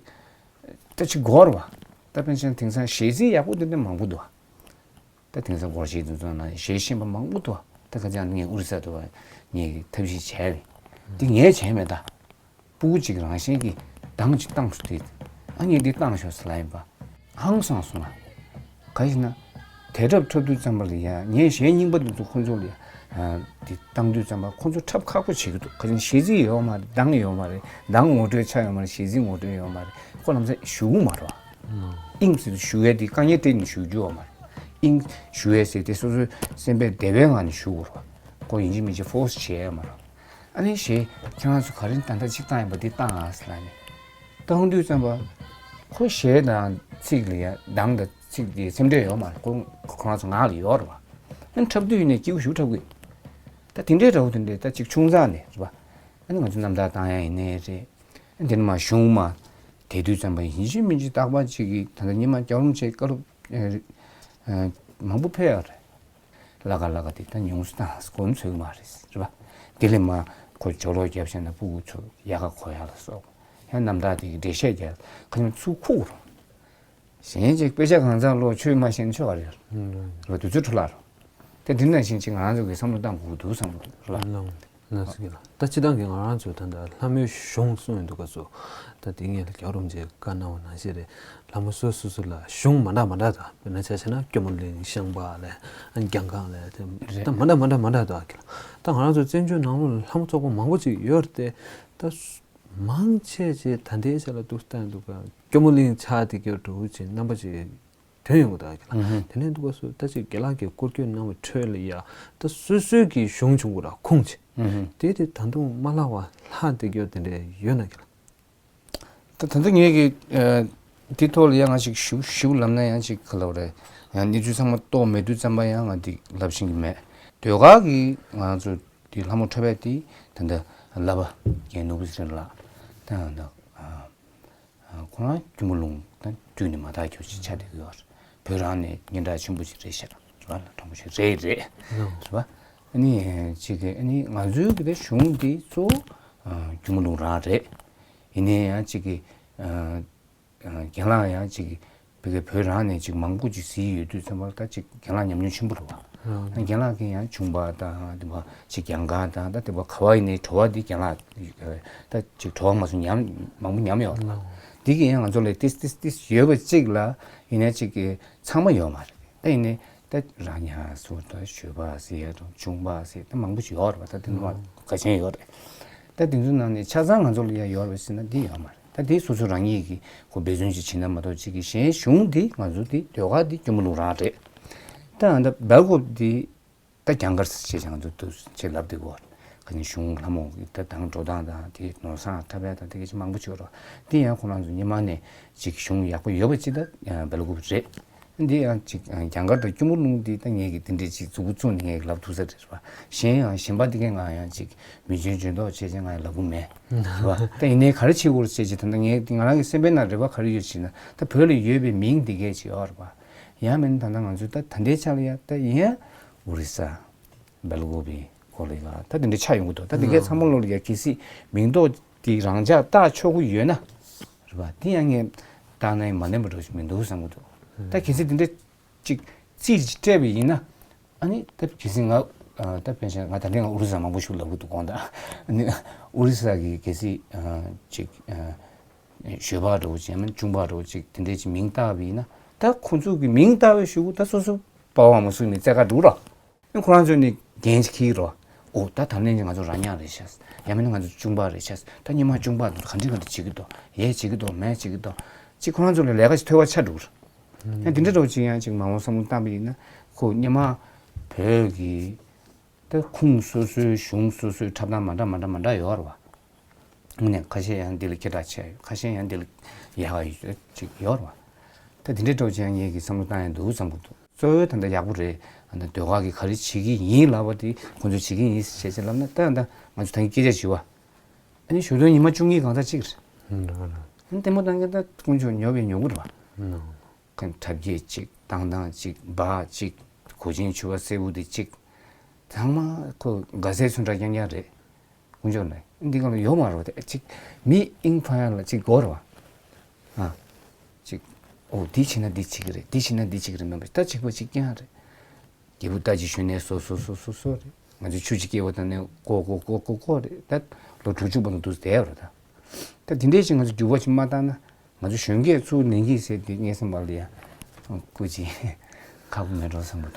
ད་ཅིག་འགོར་བ། ད་དཔེར་ན་དེང་སང་གཞས་ཚིག་ཡག་པོ་འདི་འདྲ་མང་པོ་འདུག་ད་དེང་སང་སྒོར་གཞས་འདི་ཚོ་ནང་གཞས་ཤེས་པ་མང་པོ་འདུག་ད་ཁ་སང་ངས་ཨོ་རི་ས་དུ་བ་ངས་ཐབས་ཤེས་བྱས་པས། འདི་ངས་བྱས་མེད་ད། སྤུ་གུ་གཅིག་རང་བཞིན་གྱིས་འདང་གཅིག་བཏང་སོང་དེ། ཨ་ངས་འདི་བཏང་ཤོག་ཟེར་ལབ་ཡིན་པ། ཧང་སངས་སོང་ང་། ག་ཡིན་ན། དེ་འཁྲབ་འཁྲབ་དུས་ཙམ་པ་ལ་ཡང་ངས་གཞས་རྙིང་པ་འདི་ཚོ་ཁོང་ཚོ་ལ་ཡང་འདི་བཏང་དུས་ཙམ་པ་ཁོང་ཚོ་འཁྲབ་ཁག་པོ་བྱེད་ཀྱི་འདུག་ག་ཡིན་གཞས་ཚིག་ཡོད་མ་རེད། གདངས་ཡོད་མ་རེད། གདངས་ངོ་སྤྲོད་ཆགས་ཡོད་མ་རེད། གཞས་ཚིག་ངོ་སྤྲོད་ཡོད་མ་རེད། ཁོ་ལམ་སེང་ཞུ་གི་མ་རེད་བ། ཨིང་ཟེར་དུས་ཞུ་ཡས་དེ་དཀའ་ངལ་སྤྲད་ནས་ཞུ་རྒྱུ་ཡོད་མ་རེད། ཨིང་ཞུ་ཡས་ཟེར་དེ་སོ་སོའི་སེམས་པའི་བདེ་བའི་ངང་ནས་ཞུ་དགོས་རེད་བ། ཁོ་ཡིན་གཅིག་མིན་གཅིག་ཕོར་སི་བྱེད་ཡས་མ་རེད། ཨ་ནི་གཞས་ཁྱེད་རང་ཚོ་ག་རེ་ད་ལྟ་གཅིག་བཏང་ཡིན་པ་འདི་བཏང་ཨ་ཟེར་ལབ་ནས། བཏང་དུས་ཙམ་པ། ཁོ་གཞས་དང་ཚིག་ལ་ཡ་གདངས་དང་ཚིག་དེ་སེམས་ཁྲལ་ཡོད་མ་རེད། ཁོ་ཁོ་རང་ཚོ་ངག་ལ་ཡོད་རེད་བ། ཨ་ནི་འཁྲབ་དུས་ཡིན་ནའི་སྐྱིད་པོ་ཞེ་པོ་འཁྲབ་གི་ཡོད། ད་དེ་འདྲའི་འདྲ་བོ་དེ་འདྲའི་ད་ཅིག་ཆུང་ཙག་ནས་རེད་བ། ཨ་ནི་ང་ཚོ་རྣམ་ཐར་བཏང་ཡ་ཡིན་ནའི་རེད། ཨ་ནི་དེ་ནས་མར་གཞུང་མར་དེ་དུས་ཙམ་པ་ཡིན་གཅིག་མིན་གཅིག་རྟག་པར་ཅིག་གིས་ད་ལྟ་སྔོན་མ་སྐྱབས་རོམ་ཆེ་བཀའ་སློབ་ཨ་ཨ་མང་པོ་ཕེབས་ཡོད་རེད། ལ་ཀ་ལ་ཀ་དེ་ད་ཉུང་སུ་བཏང་གོམས་སུ་མ་རེད་རེད་བ། དེ་ལས་མ་ཁོ་ཇོ་ལོ་རྒྱབ་བྱས་ན་སྤུ་གུ་ཚོ་ཡག་ག་གོ་ཡག་ལ་སོགས། ཡང་རྣམ་ཐར་དེ་གི་འགྲེལ་བཤད་རྒྱག་ཁ་ཉིན་ཚུར་ཁུག་རུང་། གཞན་ཅིག་དཔེ་ཆ་གང་ཚང་ཀློག་ཆོས་མ་ཤེས་ན་ཆོ་ག་རེད་རེད་བ། དུས་ཚོད་འཕྲོ་བརླག་རུང་། དེ་དེ་ནང་བཞིན་ཅིག་ང་རང་ཚོ་གི་བསམ་བློ་བཏང་དགོས་ཀྱི་འདུག་བསམ་གི་འདུག་རེད་བ། ལགས་སོ། ད་སྤྱིར་བཏང་གི་ང་རང་ཚོའི་ད་ལྟ་ལྷ་མོའི་གཞུང་གསུངས་ཡོང་དུས་སྐབས་སུ། ད་དེ་སྔོན་ལ་རྒྱལ་བ་རིན་པོ་ཆེས་བཀའ་གནང་བ་ནང་བཞིན་རེད། ལྷ་མོ་སོ་སོ་སོ་ལ་གཞུང་མ་འདྲ་མ་འདྲ་དང་། དཔེར་ན་ཆ་བཞག་ན་སྐྱོར་མོ་གླིང་ཤངས་པ་ལས་གྱང་ཁང་ལས་དེ་རེད། ད་མ་འདྲ་མ་འདྲ་མ་འདྲ་དང་གི་ལ། ད་ང་རང་ཚོ་བཙན་བྱོལ་ནང་ལོགས་ལ་ལྷ་མོ་ཚོགས་པ་མང་པོ་ཅིག་ཡོད་རེད་དེ། ད་མང་ཆེ་ཆེ་ད་ལྟའི་ཆ་ལ་འདུག་ལྟ་འདུག་ག་སྐྱོར་མོ་གླིང་ཆགས་བསྡད་ཀྱི་འདུག་ཅེས་རྣམ་པ་ཅིག་ཐོན་ཡོང་གི་འདུག་ག་ལ། ཨུ་ཧུ། དེ་ནས་འདུག་ག་སུ་ད་ཅིག་རྒན་ལགས་ཀྱིས་སྐོར་སྐྱོད་གནང་བའི་ཁྲོད་ལ་ཡ། ད་སོ་སོའི་གི་གཞུང་བྱུང་གི་ར་ཁུངས་ཆེ། ཨུ་ཧུ། དེ་དེ་ད་དུང་མ་ལྷག་པ་ལྷག་བསྡད་ཀྱི་ཡོད་དེ་འདྲ་ཡོད་ན་གི་ལ། ད་ད་ལྟ་ངས་ཀྱི་ཨ་དེ་ཐོག་ལ་ཡང་ང་ཞིག་ཞུ་ཞུ་ལབ་ན་ཡང་ཅིག་ག་ལབ་རེད། ཡང་གནས་ཚུལ་ཚང་མ་རྟོགས་མེད་དུས་ཙམ་པ་ཡང་ང་འདི་ལབ་ཤེས་ཀྱི་མེད། ཟློས་གར་གྱི་ང་ཚོ་དེ་ལྷ་མོ་འཁྲབ་པའི་དེ་ད་ལྟ་བསླབ་པ་རྒན་ནོར་བུ་ཚེ་རིང་ལགས་ད་ཡང་ད་ཨ་ཨ་ཁོ་རང་སྐྱོར་མོ་ལུང་ད་དུས་ནས་མ་དག་ཁྱོད་ཅིག་ཆ་དེ་གི་ཡོད་རེད། བོད་རང་ནས་སྙན་གྲགས་ཆེན་པོ་ཅིག་རེད་ཤག་རེད་བ། ལ་དྲང་པོ་ཞིག་རེད་རེད། རེད་བ། ཨ་ནི་ཅིག་གི་ཨ་ནི་ང་ཚོའི་གི་ད་གཞུང་འདི་གཙོ་བོ་ཨ་སྐྱོར་མོ་ལུང་རང་རེད། ཡིན་ནའི་ཡང་ཅིག་གི་ཨ་ཨ་རྒན་ལགས་ཡང་ཅིག་གི་བོད་ཀྱི་བོད་རང་ནས་ཅིག་མང་པོ་ཅིག་གཟིགས་ཡོད་དུས་ཙམ་པ་ད་ཅིག་རྒན་ལགས་ཉམས་མྱོང་ཆེན་པོ་རེད་བ། རྒན་ལགས་ཀྱིས་ཡང་ཆུང་པ་དང་དེ་བ་ཅིག་གྱང་ཁ་དང་ད་དེ་བ་ག་བ་ཡིན་ནའི་བྲོ་བ་འདི་རྒན་ལགས་ད་ཅིག་བྲོ་བ་མ་སོང་ཉམས་མང་པོ་ཉམས་ཡོད་རེད་བ། འདི་གིས་ཡང་ང་ཚོ་ལ་ཏིས་ཏིས་ཏིས་ཡོད་པ་ཅིག་ལ་ཡིན་ན་ཅིག་གི་ཚང་མ་ཡོད་མ་རེད། ད་ཡིན་ནའི་ད་རང་ཉ་སུ་ད་ཞོལ་པ་ཟེར་ཡ་དང་ཆུང་པ་ཟེར་ད་མང་པོ་ཞིག་ཡོད་རེད་བ། ད་དེ་ནི་མ་ག་ཆེན་ཡོད་རེད། ད་དེ་ཚོའི་ནང་ནས་ཆ་ཚང་ང་ཚོ་ལ་ཡ་ཡོད་རེད་ཟེར་ན་འདི་ཡོད་མ་རེད། ད་དེ་སོ་སོ་རང་ཉིད་ཀྱིས་ཁོ་འབད་བརྩོན་ཅིག་བྱེད་ན་མ་གཏོགས་ཅིག་གི་གཞན་གཞུང་འདི་ང་ཚོ་འདི་ཟློས་གར་འདི་སྐྱོར་མོ་ལུང་རང་རེད། ད་ཨ་ད་སྦེལ་ཀོབ་འདི་ད་གྱང་ཁར་ཟེར་བྱས་ང་ཚོ་འདུག་ཅེས་ལབ་བསྡད་ཀྱི་ཡོད་རེད། ཁ་ཉིན་གཞུང་ལྷ་མོ་གི་ད་དང་འགྲོ་སྟངས་དང་དེ་ནོར་བཟང་འཁྲབ་ཡ་དང་དེ་ག་ཅིག་མང་པོ་ཅིག་ཡོད་རེད། འདི་ཡང་ཁོ་རང་ཚོ་སྔོན་མ་ནས་ཅིག་གཞུང་ཡག་པོ་ཡོད་པ་ཅིག་ད་སྦེལ་ཀོབ་རེད། འདི་ཡང་ཅིག་གྱང་ཁར་དང་སྐྱོར་མོ་ལུང་འདི་ད་ངས་ཀྱི་འདི་འདྲའི་ཅིག་མཛུབ་གུ་བཙུགས་ནས་ངས་ཀྱི་ལབ་ཐུབ་ས་རེད་བ། གཞན་ཡང་གཞན་པ་འདི་གའི་ང་ཡང་ཅིག་མི་འཇོན་འཇོན་མདོག་བྱས་བྱས་ང་ཡང་ལབ་གི་མེད་རེད་བ། ད་ཡིན་ནའི་ག་རེ་བྱེད་དགོས་རེད་ཟེར་བྱས་ད་ལྟ་ངས་ང་རང་གི་སེམས་པའི་ནང་རེ་བ་ག་རེ་ཡོད་ཟེར་ན་ད་བོད་ལ་ཡོད་པའི་མིང་འདི་གས་ཅིག་ཡོད་རེད་བ། ཡང་མིན་ད་ལྟ་ང་ཚོས་ད་ད་ལྟའི་ཆ་ལ་ཡ་ད་ཡིན་ཡ་ཨོ་རི་ས། སྦེལ་ཀོབ་པའི་སྐོར་ལ་ཡ་ད་དེ་འདྲ་ཆགས་ཡོང་གི་འདུག་ད་དེ་གའི་ཚང་མ་ལོ་ལ་ཡ་གལ་སྲིད་མིང་འདོགས་དེ་རང་འཇགས་བཏགས་ཆོག་གི་ཡོད་ན་རེད་བ། དེ་ཡང་ངས་བཏགས་ན་ཡང་མ་ལན་པ་འགྲོ་ཞིག་མི་འདུག་བསམ་གི་འདུག་ད་གལ་སྲིད་དེ་འདྲ་ཅིག་རྩིས་ཅིག་སྤྲད་པ་ཡིན་ན་ཨ་ནི་ད་གལ་སྲིད་ང་ད་དཔེ་བཞག་ང་ད་ལན་ང་ཨུ་རུ་ས་མང་པོ་ཞིག་ལབ་གི་འདུག་གོང་ད་ཨ་ནི་ཨུ་རུ་ས་གི་གལ་སྲིད་ཅིག་ཞོལ་པ་འདྲ་བོ་ཅིག་ཡང་མིན་ཆུང་པ་འདྲ་བོ་ཅིག་དེ་འདྲས་ཅིག་མིང་བཏགས་པ་ཡིན་ན་ད་ཁོང་ཚོ་གི་མིང་བཏགས་པའི་གཞུག་གུ་ད་སོ་སོ་པ་བ་མ་སུ་ནི་རྩེ་ཁ་འགྲོ་ར། ཁོ་རང་ཚོ་ནི་འགན་ཅིག་འཁྱེར་རོ། ཨོ་ད་ད་ལན་ང་ཚོ་ར་ཉག་རེད་ཤག་ཡང་མིན་ན་ང་ཚོ་ཆུང་པ་རེད་ཤག་ད་སྔོན་མ་ཆུང་པ་དང་ག་འདྲ་ག་འདྲ་བྱེད་ཀྱི་འདུག་ཡས་བྱེད་ཀྱི་འདུག་མས་བྱེད་ཀྱི་འདུག་ཅིག་ཁོ་རང་ཚོ་ལ་ལས་ཀ་ཞིག་ཐོལ་པ་ཆགས་འགྲོ་གི་རེད། ཡང་དེ་འདྲ་འདྲ་བོ་ཅིག་ཡང་ཅིག་མ་འོངས་བསམ་བློ་བཏང་པ་ཡིན་ན་ཁོ་སྔོན་མ་བོད་ཀྱི་ད་ཁུངས་སོ་སོའི་གཞུང་སོ་སོའི་འཁྲབ་སྟངས་མ་འདྲ་མ་འདྲ་མ་འདྲ་ཡོད་རེད་བ། དངོས་གནས་ཁ་ཤས་ཡང་འདི་ལ་སྐད་གྲགས་ཆེ་ཡོད། ཁ་ཤས་ཡང་འདི་ལ་ཡག་ག་ཡོད་ཅིག་ཡོད་རེད་བ། ད་དེ་འདྲའི་འདྲ་བོ་ཅིག་ཡང་ངེད་ཀྱིས་བསམ་བློ་བཏང་ཡ་འདུག་བསམ་གྱི་འདུག་གཙོ་བོའི་ད་ལྟ་ཡག་པོ་རེད། ཨ་ནི་ཟློས་གར་གྱིས་ག་རེ་བྱེད་ཀྱི་ཡིན་ལབ་པ་དེ་ཁོང་ཚོས་བྱེད་ཀྱི་ཡིན་ཟེར་བྱས་ལབ་ན་ད་ད་ང་ཚོ་ད་གིན་སྐད་ཆ་བྱས་པ། ཨ་ནི་ཞོ་སྟོན་ཉི་མ་བཅུ་གཉིས་གང་ཟག་གཅིག་རེད། ཨ་ནི་ལྟད་མོ་ལྟ་མཁན་ད་དཀོན་མཆོག་ཉོབ་པའི་ཉོ་གི་རེད་བ། ཁོ་འཁྲབ་རྒྱས་གཅིག་བཏང་སྟངས་གཅིག་འབག་གཅིག་གོས་ཆེན་ཕྱུ་པ་སེར་པོ་དེ་གཅིག་ཚང་མ་ཁོ་དགའ་སའི་ཚོན་ཁྲ་རྐྱང་རྐྱང་རེད། དཀོན་མཆོག་ནས་འདི་ག་ལ་ཡོད་མ་རེད་བ། དེ་གཅིག་མི་ཨིང་ཕ་ཡ་ལ་གཅིག་དགོས་རེད་བ། ཨ། གཅིག་ཨོ་འདི་བྱས་ན་འདི་བྱེད་ཀྱི་རེད། འདི་བྱས་ན་འདི་བྱེད་ཀྱི་རེད་མིན་པ་ད་གཅིག་པ་གཅིག་རྐྱང་རེད། རྒྱལ་པོ་རྟ་ཅིག་ཞོན་ནས་སོ་སོ་སོ་སོ་སོ་རེད། ང་ཚོ་ཆུ་ཅིག་སྐྱེས་པ་དང་ནས་ཀོ་ཀོ་ཀོ་ཀོ་ཀོ་རེད། ད་ལོ་དྲུག་ཅུ་བར་དུ་འདུག་བསྡད་ཡོད་རེད་ད། ད་འདི་འདྲས་ཅིག་ང་ཚོ་འགྱུར་བ་ཅིག་མ་བཏང་ན་ ང་ཚོ་གཞོན་སྐྱེས་ཚུར་ནང་གི་ཟེར་དེ་ངའི་སེམས་པ་ལ་ཡང་སྐུ་མཁྱེན། ཁག་པོ་མེད་འགྲོ་བསམ་གྱི་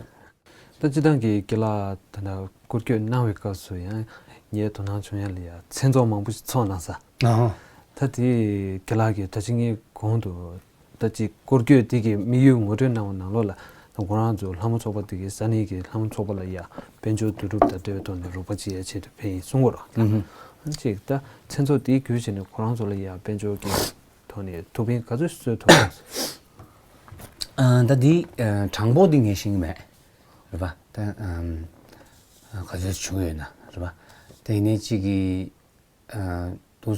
འདུག་ད་སྤྱིར་བཏང་གི་རྒན་ལགས་ད་ལྟ་སྐོར་སྐྱོད་གནང་བའི་སྐབས་སུ་ཡང་ངས་དོ་སྣང་བྱུང་ཡ་ལ་ཡ་མཚན་ཚོགས་མང་པོ་ཞིག་ཚོགས་གནང་ས། ཨ་ཧོ། ད་དེ་རྒན་ལགས་ཀྱིས་ད་ཅི་ངའི་གོང་དུ་ད་ཅི་སྐོར་སྐྱོད་དེ་གི་དམིགས་ཡུལ་ངོ་སྤྲོད་གནང་བ་ནང་ལོགས་ལ་ད་ཁོ་རང་ཚོ་ལྷ་མོ་ཚོགས་པ་དེ་གི་ས་གནས་ཀྱི་ལྷ་མོ་ཚོགས་པ་ལ་ཡ་དཔལ་འབྱོར་བསྡུ་རུབ་དང་འབྲེལ་བའི་ཐོག་ནས་རོགས་པ་བྱེད་ཡ་ཆེད་དུ་ཕེབས་ཡིན་གསུང་གི་རེད། ཨ་ཧུ། ཅིག་ད་མཚན་ཚོགས་དེ་བརྒྱུད་བྱས་ནས་ཁོ་རང་ཚོ་ལ་ཡ་དཔལ་འབྱོར་གྱི་ཐོག་ནས་ཐུགས་ཕན་ག་ཚོད་གསོས་ཐུབ་སོང་། ཨ། ད་འདི་ཨ་གྲངས་འབོར་འདི་ངས་ཤེས་ཀྱི་མེད། རེད་པ། ད་ཨམ་ཨ་ག་ཚོད་བྱུང་ཡོད་ན་རེད་པ། ད་ཡིན་ནའི་གཅིག་གི་ཨ་དུ་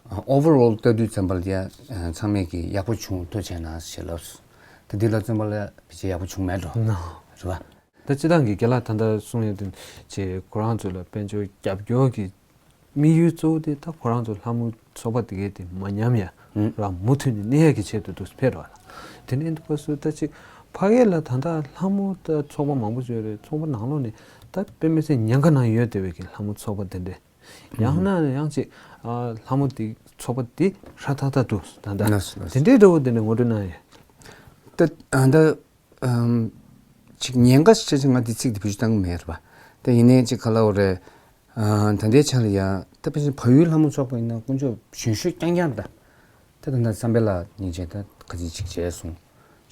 ཨ་overall་ལྟ་དུས་ཙམ་པ་ལ་ཡ་ཨ་ཚང་མས་ཀྱི་ཡག་པོ་བྱུང་ཐུགས་རྗེ་གནང་ཞེས་ལབ་སོང་། ད་འདི་ལ་བརྩོན་པ་ལ་ཕལ་ཆེར་ཡག་པོ་བྱུང་མེད་འགྲོ། ནོ། རེད་པ། ད་སྤྱིར་བཏང་གི་རྒན་ལགས་ད་ལྟ་གསུང་ཡོང་དུས་ཅེས་ཁོ་རང་ཚོ་ལ་དཔལ་འབྱོར་རྒྱབ་སྐྱོར་གྱི་དམིགས་ཡུལ་གཙོ་བོ་དེ་ད་ཁོ་རང་ཚོ་ལྷ་མོ་ཚོགས་པ་དེ་གའི་དེ་མ་ཉམས་ཡ་ཨུ། ར་མུ་མཐུད་ནས་གནས་ཡ་གི་ཆེད་དུ་འདུག་ཕེབས་རོགས་ལ། དེ་ནས་འདུག་པ་སུ་ད་ཅིག་ཕ་གི་ལ་ད་ལྟ་ལྷ་མོ་ད་ཚོགས་པ་མང་པོ་ཡོད་རེད། ཚོགས་པ་ནང་ལོགས་ནས་ད་དཔེ་མི་སྲིད་ཉེན་ཁ་ནང་ཡོད་བསྡད་པའི་གི་ལྷ་མོ་ཚོགས་པ་དེ་འདྲས་ཡང་ན་ཡང་ཅིག་ཨ་ལྷ་མོ་དེ་ཚོགས་པ་དེ་ཧྲ་ཐག་ཐག་འདུག་ད་ལྟ་ལགས་སོ་ལགས་སོ། དེ་འདྲས་འདྲ་བོ་དེ་འདྲས་ངོ་སྤྲོད་གནང་ཡ། ད་ད། ཨམ། ཅིག་ཉེན་ཁ་ཆེ་ཆེ་ང་འདི་ཚིག་འདི་བེད་སྤྱོད་བཏང་གི་མེད་རེད་པ། ད་ཡིན་ནའི་ཅིག་ག་ལབ་དགོས་རེད། ཨ། ད་ལྟའི་ཆ་ལ་ཡ་ད་ཕལ་ཆེར་བལ་ཡུལ་ལྷ་མོ་ཚོགས་པ་ཡིན་ན་དཀོན་མཆོག་གཞོན་ཤོས་རྐྱང་རྐྱང་རེད་ད། ད་ད་ད་བསམ་འཕེལ་ལགས་སྙིང་རྗེ་ད་ཁ་ཚིག་ཅིག་བྱས་སོང་།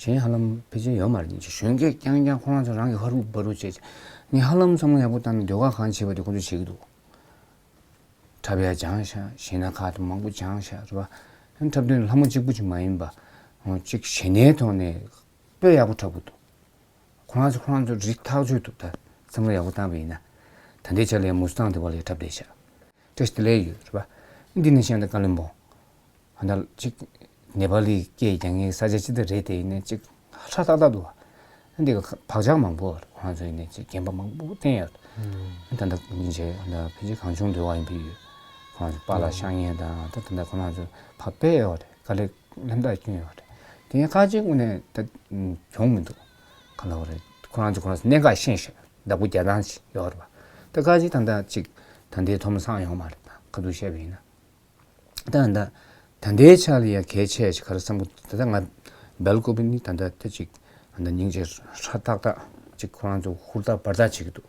གཞན་ཧ་ལམ་ཕལ་ཆེར་ཡོད་མ་རེད། སྙིང་རྗེ་གཞོན་སྐྱེས་རྐྱང་རྐྱང་ཁོ་རང་ཚོ་རང་གི་ཧ་རུ་བ་རུ་བྱས་བྱས་ནི་ཧ་ལམ་བསམ་བློ་ཡག་པོ་བཏང་ན་ཟློས་གར་གང་བྱེད་པ་དེ་ཁོ་ཚོས་བྱེད་ཀྱི་འདུག་འཁྲབ་ཡ་སྦྱངས་ཤག་གཞས་སྣ་ཁག་དང་མང་པོ་སྦྱངས་ཤག་རེད་པ། འཁྲབ་སྟོན་ལྷ་མོ་གཅིག་པུ་ཅིག་མ་ཡིན་པ། ཅིག་གཞས་སྣའི་ཐོག་ནས་དཔེ་ཡག་པོ་འཁྲབ་གི་འདུག་ཁོ་རང་ཚོ་ཁོ་རང་ཚོ་རིགས་ཐག་ཆོད་འདུག་ད་བསམ་བློ་ཡག་པོ་བཏང་བ་ཡིན་ན། ད་ལྟའི་ཆ་ལ་ཡང་མུ་སི་ཐང་དེ་བ་ལ་འཁྲབ་བསྡད་ཤག་བཀྲ་ཤིས་བདེ་ལེགས་ཡོད་རེད་པ། འདི་ནས་བཤད་ན་ཀ་ལིམ་པོང་། ཨ་ད་ཅིག་ནེ་པ་ལི་སྐད་རྒྱག་མཁན་ས་ཆ་ཅི་ལྟར་རེད་དེ་ཡིན་ནའི་ཅིག་ཧྲ་ཏག་ཏག་འདུག་ཨ་འདི་ག་བག་ཆགས་མང་པོ་ཁོ་རང་ཚོ་ཡིན་ནའི་ཅིག་རྒན་པ་མང་པོ་བསྟན་ཡོད། ཨ་ད་ད་སྙིང་རྗེ་ཨ་ད་ཕལ་ཆེར་གང་བྱུང་འདོད་པ་ཡིན་པའི་ཡོད། ཁོ་རང་ཚོ་པཱ་ལགས་ཤག་ཉལ་དང་ད་ད་ད་ཁོ་རང་ཚོ་ཕ་དཔེ་ཡོད་རེད། དཀའ་ལས་ལྷན་ཐག་བསྐྱོན་ཡོད་རེད། དེ་ཡང་ཁ་ཅིག་དངོས་གནས་ད་གྱོང་མི་འདུག་ག་ལ་བ་རེད། ཁོ་རང་ཚོ་ཁོ་རང་ཚོ་གནད་འགག་ཤེས་ཤག་བདག་པོ་རྒྱག་སྟངས་ཤིག་ཡོད་རེད་པ། ད་ཁ་ཅིག་ད་ད་ཅིག་ད་ལྟའི་ཐོག་མ་སང་ཡོང་མ་རེད། ད་ཁ་ཐུག་བཤད་པ་ཡིན་ན། ད་ད་ད་ལྟའི་ཆ་ལ་ཡ་གལ་ཆེ་ཞིག་ག་རེ་བསམ་གི་འདུག་ད་ལྟ་ང་སྦེལ་ཀོབ་ནི་ད་ལྟ་ད་ཅིག་ད་ལྟ་སྙིང་རྗེ་ཧྲ་ཏག་ཏག་ཅིག་ཁོ་རང་ཚོ་ཧུར་ཐག་འབད་ཐག་བྱེད་ཀྱི་འདུག་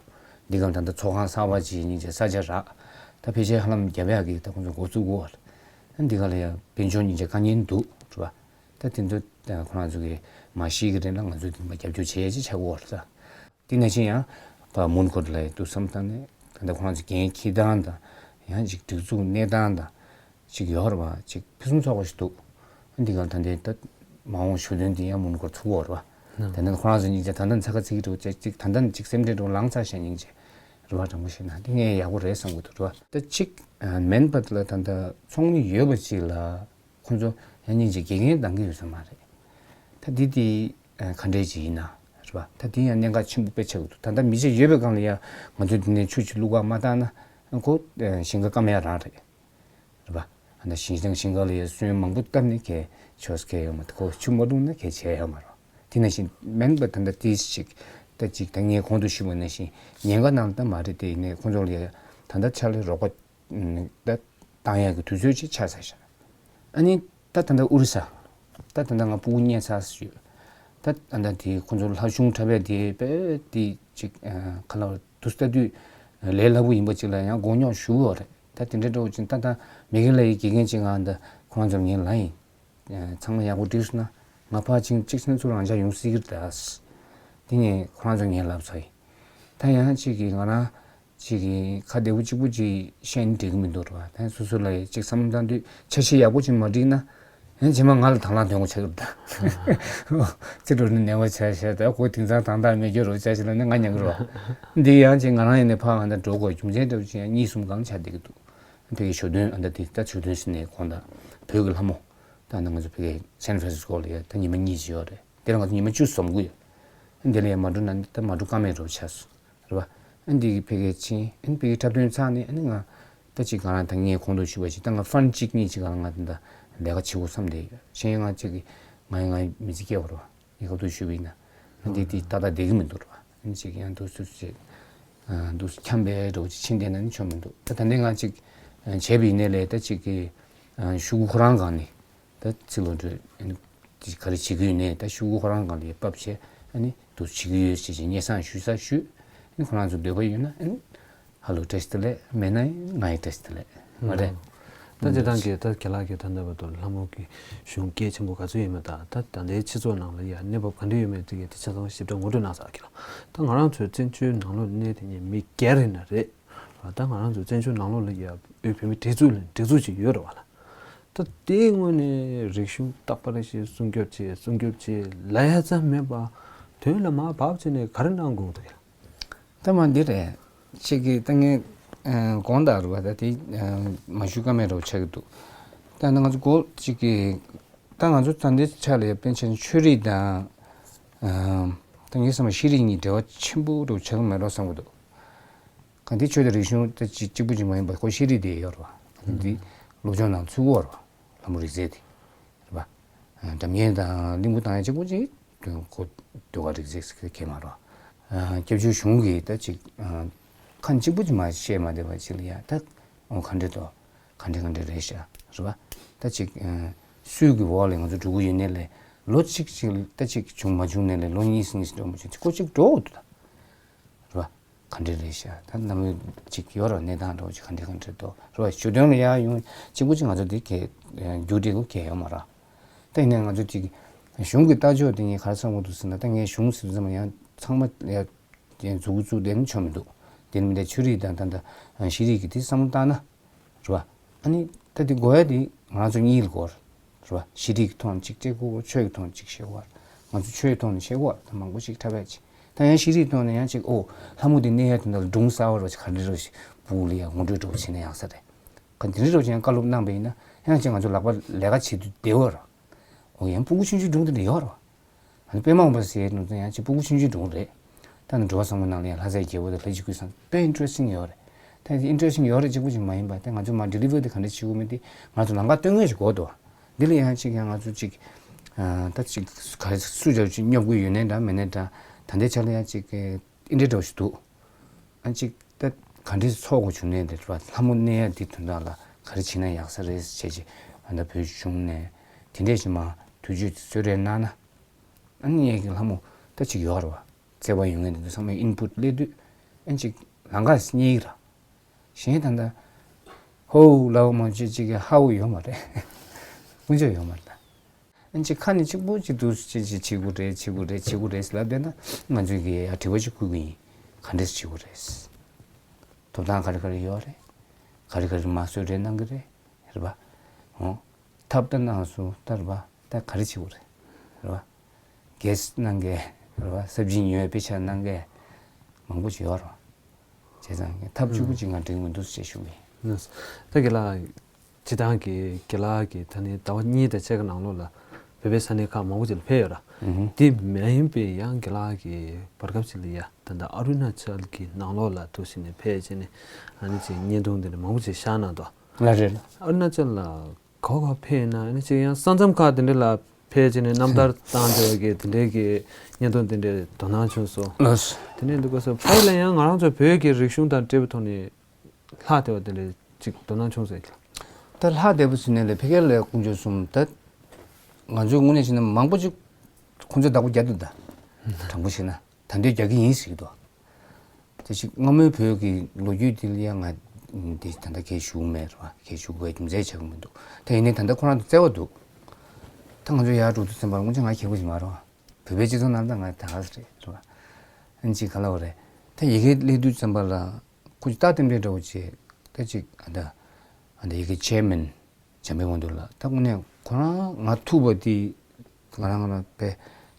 འདི་ག་ད་ལྟ་ཚོགས་ཁང་གསར་པ་ཅིག་སྙིང་རྗེ་ས་ཆ་རག་ད་ཕལ་ཆེར་ཧ་ལམ་རྒྱབ་ཡག་གི་ད་ཁོང་ཚོ་འགོ་བཙུགས་གོ་འདི་ག་ལ་ཡ་དཔལ་འབྱོར་སྙིང་རྗེ་དཀའ་ངལ་འདུག་རེད་པ། ད་དེ་ཚོ་ཁོ་རང་ཚོ་གི་མ་ཤི་གི་རིང་ལ་ང་ཚོ་དེ་མ་རྒྱབ་སྐྱོར་བྱེད་ཡ་ཅིག་ཆགས་གོ་རེད་ད། དེ་ནང་བཞིན་ཡང་ཕ་མུན་སྐོར་ལ་ཡི་འདུག་བསམ་བཏང་ནས་ད་ལྟ་ཁོ་རང་ཚོ་འགན་འཁྱེར་སྟངས་དང་ཡང་ཅིག་སྒྲིག་འཛུགས་གནས་སྟངས་དང་ཅིག་ཡོད་རེད་པ། ཅིག་ཕུན་སུམ་ཚོགས་པ་ཞིག་འདུག་འདི་ག་ད་ལྟའི་ད་མ་འོངས་ཞུ་དོན་འདི་ཡང་མུན་སྐོར་ཚུགས་པ་རེད་པ། ད་ལྟ་ཁོ་རང་ཚོ་སྙིང་རྗེ་ད་ལྟ་ཚ་ཁ་ཚིག་འགྲོ་ཅིག་ཅིག་ད་ལྟ་ཅིག་སེམས་ཁྲལ་འགྲོ་ལངས་ཚར་ཤག་སྙིང་རྗེ་རེད་པ། དྲང་པོ་བཤད་ན་དེ་ངས་ཡག་པོ་རེད་བསམ་གི་འདུག་རེད་པ། ད་ཅིག་མེན་པ་ལ་ད་ལྟ་ཚོགས་མི་ཡོད་པ་ཅིག་ལ། ཁོང་ཚོ་ཡང་སྙིང་རྗེ་དགེ་རྒན་འདང་གི་ཡོད་ས་མ་རེད། ད་འདི་དེ་ག་འདྲས་ཅིག་ཡིན་ན་རེད་པ། ད་དེ་ཡང་གནད་འགག་ཆེན་པོ་དཔེ་ཆགས་ཀྱི་འདུག་ད་ལྟ་མི་ཚེ་ཡོད་པའི་སྒང་ལ་ཡང་ང་ཚོ་འདི་ནས་ཆུ་ཅིག་བླུག་ག་མ་བཏང་ན་ཁོ་ཞིང་ཁ་སྐམ་ཡ་རང་རེད། རེད་པ། ཨ་ན་ཞིང་ཞིང་ཁ་ལ་ཡང་སོན་མང་པོ་བཏབ་ནས་གས་ཆོས་གས་ཡོད་མ་ཐག་ཁོ་ཆུ་མ་བླུག་ན་གས་བྱས་ཡོད་མ་རེད། དེ་ནང་བཞིན་མེན་པ་ད་ལྟ་དེ་ཞིག་ད་ཅིག་ད་ངས་གོང་དུ་ཞུས་པ་ནང་བཞིན་ཉེན་ཁ་ནང་ད་མ་རེད། དེ་ཡིན་ནས་ཁོང་ཚོ་ལ་ཡང་ད་ལྟ་ཆ་ལས་རོགས་པ། ད་བཏང་ཡག་གི་དུས་ཚོད་ཅིག་ཆགས་ཚར་ཤག་ཨ་ནི་ད་ད་ལྟ་ཨོ་རི་ས། ད་ད་ལྟ་ང་སྤུ་གུ་གཉེན་ཚར་ཡོད། ད་ད་ལྟ་དེ་ཁོང་ཚོ་ལྷ་གཞུང་འཁྲབ་པའི་དེ་དཔེ་དེ་ཅིག་ཁ་ལ་དུས་ལྟ་དུས་ལས་སླ་པོ་ཡིན་པ་ཅིག་ལ་ཡང་མགོ་རྙོག་ཞུ་ཡོད་རེད། ད་དེ་འདྲའི་འདྲ་བོ་ཅིག་ད་ད་མི་གི་ལ་ཡི་དགེ་རྒན་ཅིག་ང་ད་ཁོང་ཚོ་ངའི་ལ་ཡིན། ཚང་མ་ཡག་པོ་འགྲིག་སོང་ན་ང་ཕར་ཕྱིན་གཅིག་སེམས་ཚོར་རང་འཇགས་ཡོང་སྲིད་ཀྱི་རེད་ད། དེ་ནས་ཁོ་རང་ཚོ་ངའི་ལབ་ཚར་ཡིན། ད་ཡང་གཅིག་གིས་ང་རང་གཅིག་གིས་ཁ་བདེ་པོ་གཅིག་པུ་ཅིག་བཤད་ན་འགྲིག་གི་མི་འདུག་རེད་པ། ད་སོ་སོ་ལ་གཅིག་བསམ་བློ་བཏང་དུས་འཆར་གཞི་ཡག་པོ་ཅིག་མ་བསྒྲིགས་ན་ཡང་རྗེས་མ་ང་ལ་དང་བླངས་འདོན་དགོས་ཆགས་ཀྱི་རེད་ད། ཅི་འགྲོ་ནས་ནད་པ་ཆགས་ཤག་ད་ཁོ་དེང་སང་དང་བདག་མེད་རྒྱུ་རོ་ཆགས་ཤག་ལབ་ནས་ང་ཉན་གི་རེད་པ། འདི་ཡང་གཅིག་ང་རང་ཡིན་ནས་ཕར་ང་ད་འགྲོ་དགོས་རྒྱུ་མཚན་འདྲ་བོ་ཅིག་ཡང་གཉིས་གསུམ་གང་ཆགས་བསྡད་ཀྱི་འདུག་དེ་གི་ཞོ་སྟོན་ཨ་ད་དེ་ད་ཞོ་སྟོན་ཟེར་ནས་གོང་ད་བོད་ཀྱི་ལྷ་མོ་ད་ང་ཚོ་བོད་ཀྱི་སན་ཧྥ་རན་སི་སྐོ་ལ་ཡ་ད་ཉི་མ་གཉིས་ཅིག་ཡོད་རེད། དེ་ལ་ང་ཚོ་ཉི་མ་བཅུ་འཛོམས་ཀྱི་ཡོད། ཨ་འདི་ལ་ཡ་མ་འགྲོ་ན་ད་མ་འགྲོ་ཀ་མེད་འགྲོ་ཆགས་སོང་རེད་པ། ཨ་འདི་གི་བོད་ཀྱི་ཕྱིན་ཨ་བོད་ཀྱི་འཁྲབ་སྟོན་ཚར་ནས་ཨ་ནི་ང་ད་ཅིག་ག་རང་ད་ངས་གོང་དུ་ཞུས་པ་ཅིག་ད་ང་ཧྥན་གཅིག་གཉིས་ཅིག་ག་རང་ང་ད་ལས་ཀ་བྱེད་དགོས་བསམ་བསྡད་ཡོད། གཞན་ང་ཅིག་གི་ང་ཡི་ང་ཡི་མི་ཚེ་སྐྱེལ་བ་རེད་པ། ངས་ག་དུས་ཞུས་པ་ཡིན་ན། འདི་འདི་ཏག་ཏག་བསྡད་ཀྱི་མི་འདུག་རེད་པ། ཨ་ནི་ཅིག་ཡང་འདུག་སེ་ཅིག་འདུག་སེ་འཁྱམས་པའི་འདྲ་བོ་ཅིག་ཕྱིན་བསྡད་ན་ནི་ཆོ་མི་འདུག་ད་ད་ནི་ང་ཅིག་བྱས་པ་ཡིན་ནའི་ལས་ད་ཅིག་གི་ཤུ་གུ་ཁོ་རང་སྒང་ནས་ ད་ཚིག་ལོ་འགྲོས་ཨ་ནི་དེ་ག་རེ་བྱེད་ཀྱི་ཡོད་ནས་ད་ཤོག་གུ་ཁོ་རང་སྒང་ལ་ཕབ་བྱས་ཨ་ནི་དུ་བྱེད་ཀྱི་ཡོད་ཅེས་ཀྱི་སྙན་སེང་ཞུ་ས་ཞུས། ཨ་ནི་ཁོ་རང་ཚོ་འདོད་པ་ཡོད་ན་ཨ་ནི་ཧ་ལོ་བཀྲ་ཤིས་བདེ་ལེགས། མེད་ན་ང་ཡི་བཀྲ་ཤིས་བདེ་ལེགས་མ་རེད། ད་སྤྱིར་བཏང་གི་ད་རྒན་ལགས་ཀྱིས་ད་ལྟ་བར་དུ་ལྷ་མོ་གི་གཞུང་གལ་ཆེན་པོ་ག་ཚོད་ཡོད་མེད་དང་ད་ད་ལྟའི་སྤྱི་ཚོགས་ནང་ལ་ཡ་གནས་བབ་ག་འདྲ་ཡོད་མེད་དེ་གའི་དེ་ཆ་ཚང་ཞིབ་ཕྲ་ངོ་སྤྲོད་གནང་ཚར་གི་ལ། ད་ང་རང་ཚོའི་བཙན་བྱོལ་ནང་ལོགས་གནས་དེ་ཉིད་མི་སྒེར་རེད་ན་རེད། ད་ང་རང་ཚོའི་བཙན་བྱོལ་ནང་ལོགས་ལ་ཡ་དབུས་བོད་མིའི་སྒྲིག་འཛུགས་ལ་སྒྲིག་འཛུགས་ཅིག་ཡོད་རེད་བ་ལ། ད་དེའི་ངོས་ནས་རིག་གཞུང་རྟག་པར་ཞིག་སྲུང་སྐྱོབ་བྱེད་སྲུང་སྐྱོབ་བྱེད་ལབ་ཡ་ཙམ་མེད་པ་དོན་ལ་མར་བབས་བྱས་ནས་ག་རེ་གནང་དགོས་འདུག་ཡ། ད་མ་འདི་རེད། ཅིག་གིས་ད་ངས་ཨ་དགོངས་དག་རེད་བ། ད་དེ་ཨ་མ་ཞུ་ཀ་མེད་འདྲ་བོ་ཆགས་ཀྱི་འདུག་ད་ང་ཚོ་གོ་ཅིག་གིས་ད་ང་ཚོ་ད་ལྟའི་ཆ་ལ་ཡ་པཎ་ཆེན་ཆོས་རིག་དང་ཨ་ད་ངས་བསམ་པ་ཤེས་རིག་གཉིས་འབྲེལ་བ་ཆེན་པོ་འདྲ་བོ་ཆགས་ཀྱི་མེད་འགྲོ་བསམ་གྱི་འདུག་གང་དེ་ཆོས་དང་རིག་གཞུང་ད་ཅིག་གཅིག་པུ་ཅིག་མ་ཡིན་པ་ཁོ་ཤེས་རིག་དེ་ཡོད་རེད་བ། འདི་སློབ་སྦྱོང་ནང་ཚུད་ཀྱི་ཡོད་རེད་བ། ལྷ་མོ་རིག་རྩལ་དེ་རེད་བ། འགྲམ་ངན་དང་གླིང་བུ་དང་ཡང་གཅིག་པུ་ཅིག་ཁོ་ཟློས་གར་རིག་རྩལ་ཟེར་མཁན་མ་རེད་བ། སྐྱབས་བཅོལ་གཞུང་གིས་ད་ཅིག་ཁ་གཅིག་པུ་ཅིག་མ་བཤད་མ་བསྡད་པ་ཅིག་ལ་ཡ་ད་འོ་ག་འདྲ་དོ་ག་འདྲ་ག་འདྲ་རེད་ཤག་རེད་བ། ད་ཅིག་སྲོལ་གྱི་འོག་ལ་ང་ཚོ་འགྲོ་གི་ཡོད་ནའི་ལས་ལོ་གཅིག་ཅིག་ད་ཅིག་བྱུང་མ་བྱུང་ནའི་ལས་ལོ་གཉིས་གཉིས་འགྲོ་མ་བྱུང་ཅིག་ཁོ་གཅིག་འགྲོ་འོ་འདུག་ད། རེད་བ། ག་འདྲ་རེད་ཤག་ད་ལམ་ཅིག་ཡོད་རེད། གནས་སྟངས་འདྲ་བོ་ཅིག་ག་འདྲ་ག་འདྲ་འདུག་རེད་བ། ཞུ་དོན་ལ་ཡར་ཡོང་གཅིག་པུ་ཅིག་ང་ཚོ་འདི་གས་རྒྱུགས་འབྲས་ལོ་གས་ཡོད་མ་རེད། ད་ཡིན་ནའི་ང་ཚོ་ཅིག་གཞུང་གི་ལྟ་ཕྱོགས་དེ་ངས་ག་རེ་བསམ་གྱི་འདུག་ཟེར་ན་ད་ངས་གཞུང་ཟེར་ཙམ་ཡང་ཚང་མ་ཡར་མཛུབ་གུ་བཙུགས་བསྡད་ན་ཆོ་མི་འདུག་དེ་ནི་མི་འདྲ་ཆོས་རིག་དང་ད་ལྟ་ཤེས་རིག་གི་དེ་བསམ་བློ་བཏང་ན། རེད་བ། ཨ་ནི་ད་དེ་དགོས་ཡ་དེ་ང་ཚོ་གཉིས་ལ་དགོས་རེད་བ། ཤེས་རིག་གི་ཐོག་ནས་གཅིག་བྱེད་དགོས། ཆོས་ཀྱི་ཐོག་ནས་གཅིག་བྱེད་དགོས་རེད། ང་ཚོ་ཆོས་ཀྱི་ཐོག་ནས་བྱེད་དགོས་རེད། ད་མང་པོ་ཞིག་འཁྲབ་ཡ་ཅིག་ད་ཡང་ཤེས་རིག་ཐོག་ནས་ཡང་ཅིག་ཨོ་ལྷ་མོ་དེ་གནས་ཡ་དེ་འདྲ་ལ་སྒྲུང་གསར་བ་རོ་ཞིག་ག་འདྲ་རོ་ཞིག་སྤུ་གུ་ལ་ཡ་ངོ་སྤྲོད་འདྲ་བོ་བྱེད་ན་ཡག་ས་རེད། ག་དེ་འདྲ་རོ་ཞིག་ཡང་བཀའ་སློབ་གནང་པ་ཡིན་ན་ཡང་ཅིག་ང་ཚོ་ལག་པ་ལས་ཀ་བྱེད་དུས་བདེ་བོ་རེད། འོ་ཡང་སྤུ་གུ་ཆུང་ཆུང་སྒྲུང་དེ་འདྲ་ཡོད་རེད་བ། ཨ་ནི་པད་མ་དགོན་པ་ཟེར་ནོ་ཚོ་ཡང་ཅིག་སྤུ་གུ་ཆུང་ཆུང་སྒྲུང་རེད། ད་ནི་འགྲོ་བ་བཟང་པོ་ནང་ལ་ཡང་ལྷ་སའི་རྒྱལ་པོ་དང་ལྷ་ཆོས་སྐུའི་བཟང་དཔེ་ཨིན་ཊི་རེ་སི་ཊིང་ཡོད་རེད། ད་དེ་ཨིན་ཊི་རེ་སི་ཊིང་ཡོད་རེད་གཅིག་པུ་ཅིག་མ་ཡིན་པ་དེ་ང་ཚོ་མར་ཌེ་ལི་ཝར་དེ་ག་འདྲ་བྱེད་དགོས་མིན་དེ་ང་ཚོ་ལམ་ཁ་སྟོན་མཁན་ཞིག་དགོས་འདུག་འདི་ལ་ཡང་ཅིག་ཡང་ང་ཚོ་ཅིག་ཨ་ད་ཅིག་ག་རེ་སུ་ཅར་ཅིག་སྙོབ་གི་ཡོད་ནའི་འདྲ་མེད་ནའི་འདྲ་ད་ལྟའི་ཆ་ལ་ཡང་ཅིག་ཨིན་ཊི་རེ་སི་ཊིང་འདྲ་བོ་ཞིག་འདུག་ཨ་ཅིག་ད་ག་འདྲས་ཚོགས་དགོས་བྱུང་ནའི་འདྲ་བ་ལྷ་མོ་གནས་ཡ་འདི་དོན་དག་ལ་ག་རེ་བྱེད་ན་ཡག་ས་རེད་བྱས་ཅིག་ཨ་ད་བོད་གཞུང་ནས་དེ་འདྲས་ཞིག་མ་དུས་ཚོད་གསོལ་རས་གནང་ན། ཨ་ནི་ངེད་ཀྱི་ལྷ་མོ་ད་ཅིག་ཡོད་རེད་བ། བརྩེ་བ་ཡོད་མཁན་དེ་ཚོ་ཚང་མས་ཨིན་པུཊ་སླེབས་དུས་ཨ་ཅིག་ལམ་ཁ་རྙེད་ཀྱི་རེད། གཞན་ད་ལྟ་ཧོ་ལབ་མ་བྱེད་ཅིག་གི་ཧ་འུ་ཡོད་མ་རེད། ཀུན་སྤྱོད་ཡོད་མ་རེད་ད། ཨ་ཅིག་ཁ་ནས་གཅིག་པུ་གཅིག་ཏུ་ཅིག་ཅིག་བྱེད་དགོས་རེད་བྱེད་དགོས་རེད་བྱེད་དགོས་རེད་ཟེར་ལབ་བསྡད་ན་ང་ཚོས་ཀྱི་ཡ་དྲི་བ་ཅིག་བསྐུལ་གི་ཡིན། ག་འདྲས་བྱེད་དགོས་རེད། ཐོབ་ཐང་ག་རེ་ག་རེ་ཡོད་རེད། ག་རེ་ག་རེ་མ་གསོལ་རས་གནང་གི་རེད། རེད་པ། འོ། ཐབས་ད་གནང་སོང་ད་རེད་པ། ད་ག་རེ་བྱེད་དགོས་རེད། རེད་པ། གེ་སི་གནང་གི་རེད་པ། ས་བྱི་ཉོས་པའི་ཆ་གནང་གི་མང་པོ་ཞིག་ཡོད་རེད་པ། བྱས་ཙང་ཐབས་གཅིག་པུ་གཅིག་ང་འགྲིག་མི་འདུག་ཅེས་ཞུ་གི་ཡིན། ད་དགེ་ལགས། སྤྱིར་བཏང་གི་དགེ་ལགས་ཀྱིས་ད་ནི་ཟླ་བ་གཉིས་དང་ཕྱེད་ཀ་ནང་ལོགས་ལ་བོད་པའི་ས་གནས་ཁག་མང་པོ་ཅིག་ལ་ཕེབས་ཡོད་ར། ཨུ་ཧུ། དེ་མ་ཡིན་པའི་ཡང་དགེ་ལགས་ཀྱིས་བར་སྐབས་ཅིག་ལ་ཡ་ད་ལྟ་ཨ་རུ་ན་ཅལ་གྱི་ནང་ལོགས་ལ་འདུག་སེ་ནས་ཕེབས་བྱས་ནས་ཨ་ནི་ཅིག་བརྙན་ཐུང་དེ་འདྲ་མང་པོ་ཅིག་བཞག་གནང་འདུག་ལགས་རེད། ཨ་རུ་ན་ཅལ་ལ་ག་པར་ཕེབས་ན་ཨ་ནི་ཅིག་ཡང་ས་མཚམས་ཁག་དེ་འདྲ་ལ་ཕེབས་བྱས་ནས་རྣམ་ཐར་བཏང་བསྡད་པ་གི་དེ་འདྲའི་གི་བརྙན་ཐུང་དེ་འདྲའི་དོ་སྣང་བྱུང་སོང་། ལགས། དེ་ནས་འདུག་ག་སོ་ཕ་ཡུལ་ལ་ཡང་ང་རང་ཚོ་བོད་ཀྱི་རིག་གཞུང་དང་འབྲེལ་བའི་ཐོག་ནས་ལྷག་བསྡད་པ་དེ་འདྲའི་ཅིག་དོ་སྣང་བྱུང་ཟེར་གྱི། ད་ལྷག་བསྡད་པ་ཟེར་ནས་ལས་ཕ་གིར་ལས་དཀོན་མཆོག་གསུམ་ད་ང་ཚོའི་དངོས་གནས་བྱས་ན་མང་པོ་ཅིག་ཁོང་ཚོས་བདག་པོ་རྒྱག་འདུག་ད་དྲང་པོ་བཤད་ན་ད་འདོད་རྒྱག་གི་ཡིན་ཟེར་གྱི་འདུག་དེ་ཞིག་སྔ་མོའི་བོད་ཀྱི་ལོ་རྒྱུས་དེ་ལ་ཡང་ང་དེ་ད་ལྟ་སྐད་ཞུ་གི་མེད་རེད་བ། སྐད་ཞུ་དགོས་རྒྱུ་མཚན་ཆགས་ཀྱི་མི་འདུག་ད་ཡིན་ནའི་ད་ལྟ་ཁོ་རང་ཚོ་བརྩེ་བ་འདུག་ད་ང་ཚོ་ཡར་འགྲོ་དུས་ཙམ་པར་དངོས་གནས་ང་ཁྱད་པར་ཅིག་མ་རེད་བ། བོད་པའི་སྤྱི་ཚོགས་ནང་ད་ང་ད་ག་ཟེ་རེད་རེད་བ། ཨ་ནི་ཅིག་ག་ལབ་དགོས་རེད། ད་ཡི་གེ་སླེབས་དུས་ཙམ་པ་ལ་ཁོ་ཅིག་རྟགས་རྟེན་འབྲེལ་འདྲ་བོ་བྱས་ད་ཅིག་ཨ་ད་ཨ་ད་ཡི་གེ་ཅེར་མེན་འཇམ་དཔལ་དབང་འདུས་ལགས་ད་དངོས་གནས་ཁོ་རང་ང་ཐུག་པ་དེ་ང་རང་ང་རང་དཔེ་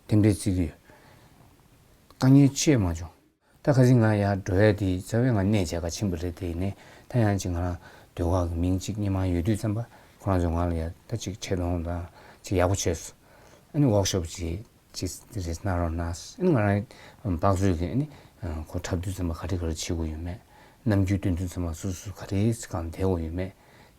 རྟེན་འབྲེལ་བརྩི་གི་ཡོད། དཀའ་ངལ་ཅི་ཡང་མ་བྱུང་། ད་ཁ་སང་ང་ཡར་འགྲོ་ཡ་དེ་རྩ་བའི་ང་གནས་མཇལ་ཁ་ཕྱིན་པ་རེད། དེ་ཡིན་ནའི་ད་ཡང་ཅིག་ང་རང་ཟློས་གར་གྱི་མིང་གཅིག་སྔོན་མ་ཡོད་དུས་ཙམ་པ་ཁོ་རང་ཚོས་ང་ལ་ཡ་ད་ཅིག་ཆེ་མཐོང་དང་ཅིག་ཡག་པོ་བྱས་སོང་། ཨ་ནི་ཝོག་ཤོབ་ཅིག་ཅིག་རེས་གནང་རོགས་གནང་། ཨ་ནི་ང་རང་དཔག་ཚོད་ཀྱི་ཨ་ནི་ཁོ་འཁྲབ་དུས་ཙམ་པ་ག་རེ་ག་རེ་བྱེད་དགོས་ཡོད་མེད། རྣམ་འགྱུར་སྟོན་དུས་ཙམ་པ་སུ་སུ་ག་རེ་སྒང་བསྡད་དགོས་ཡོད་མེད།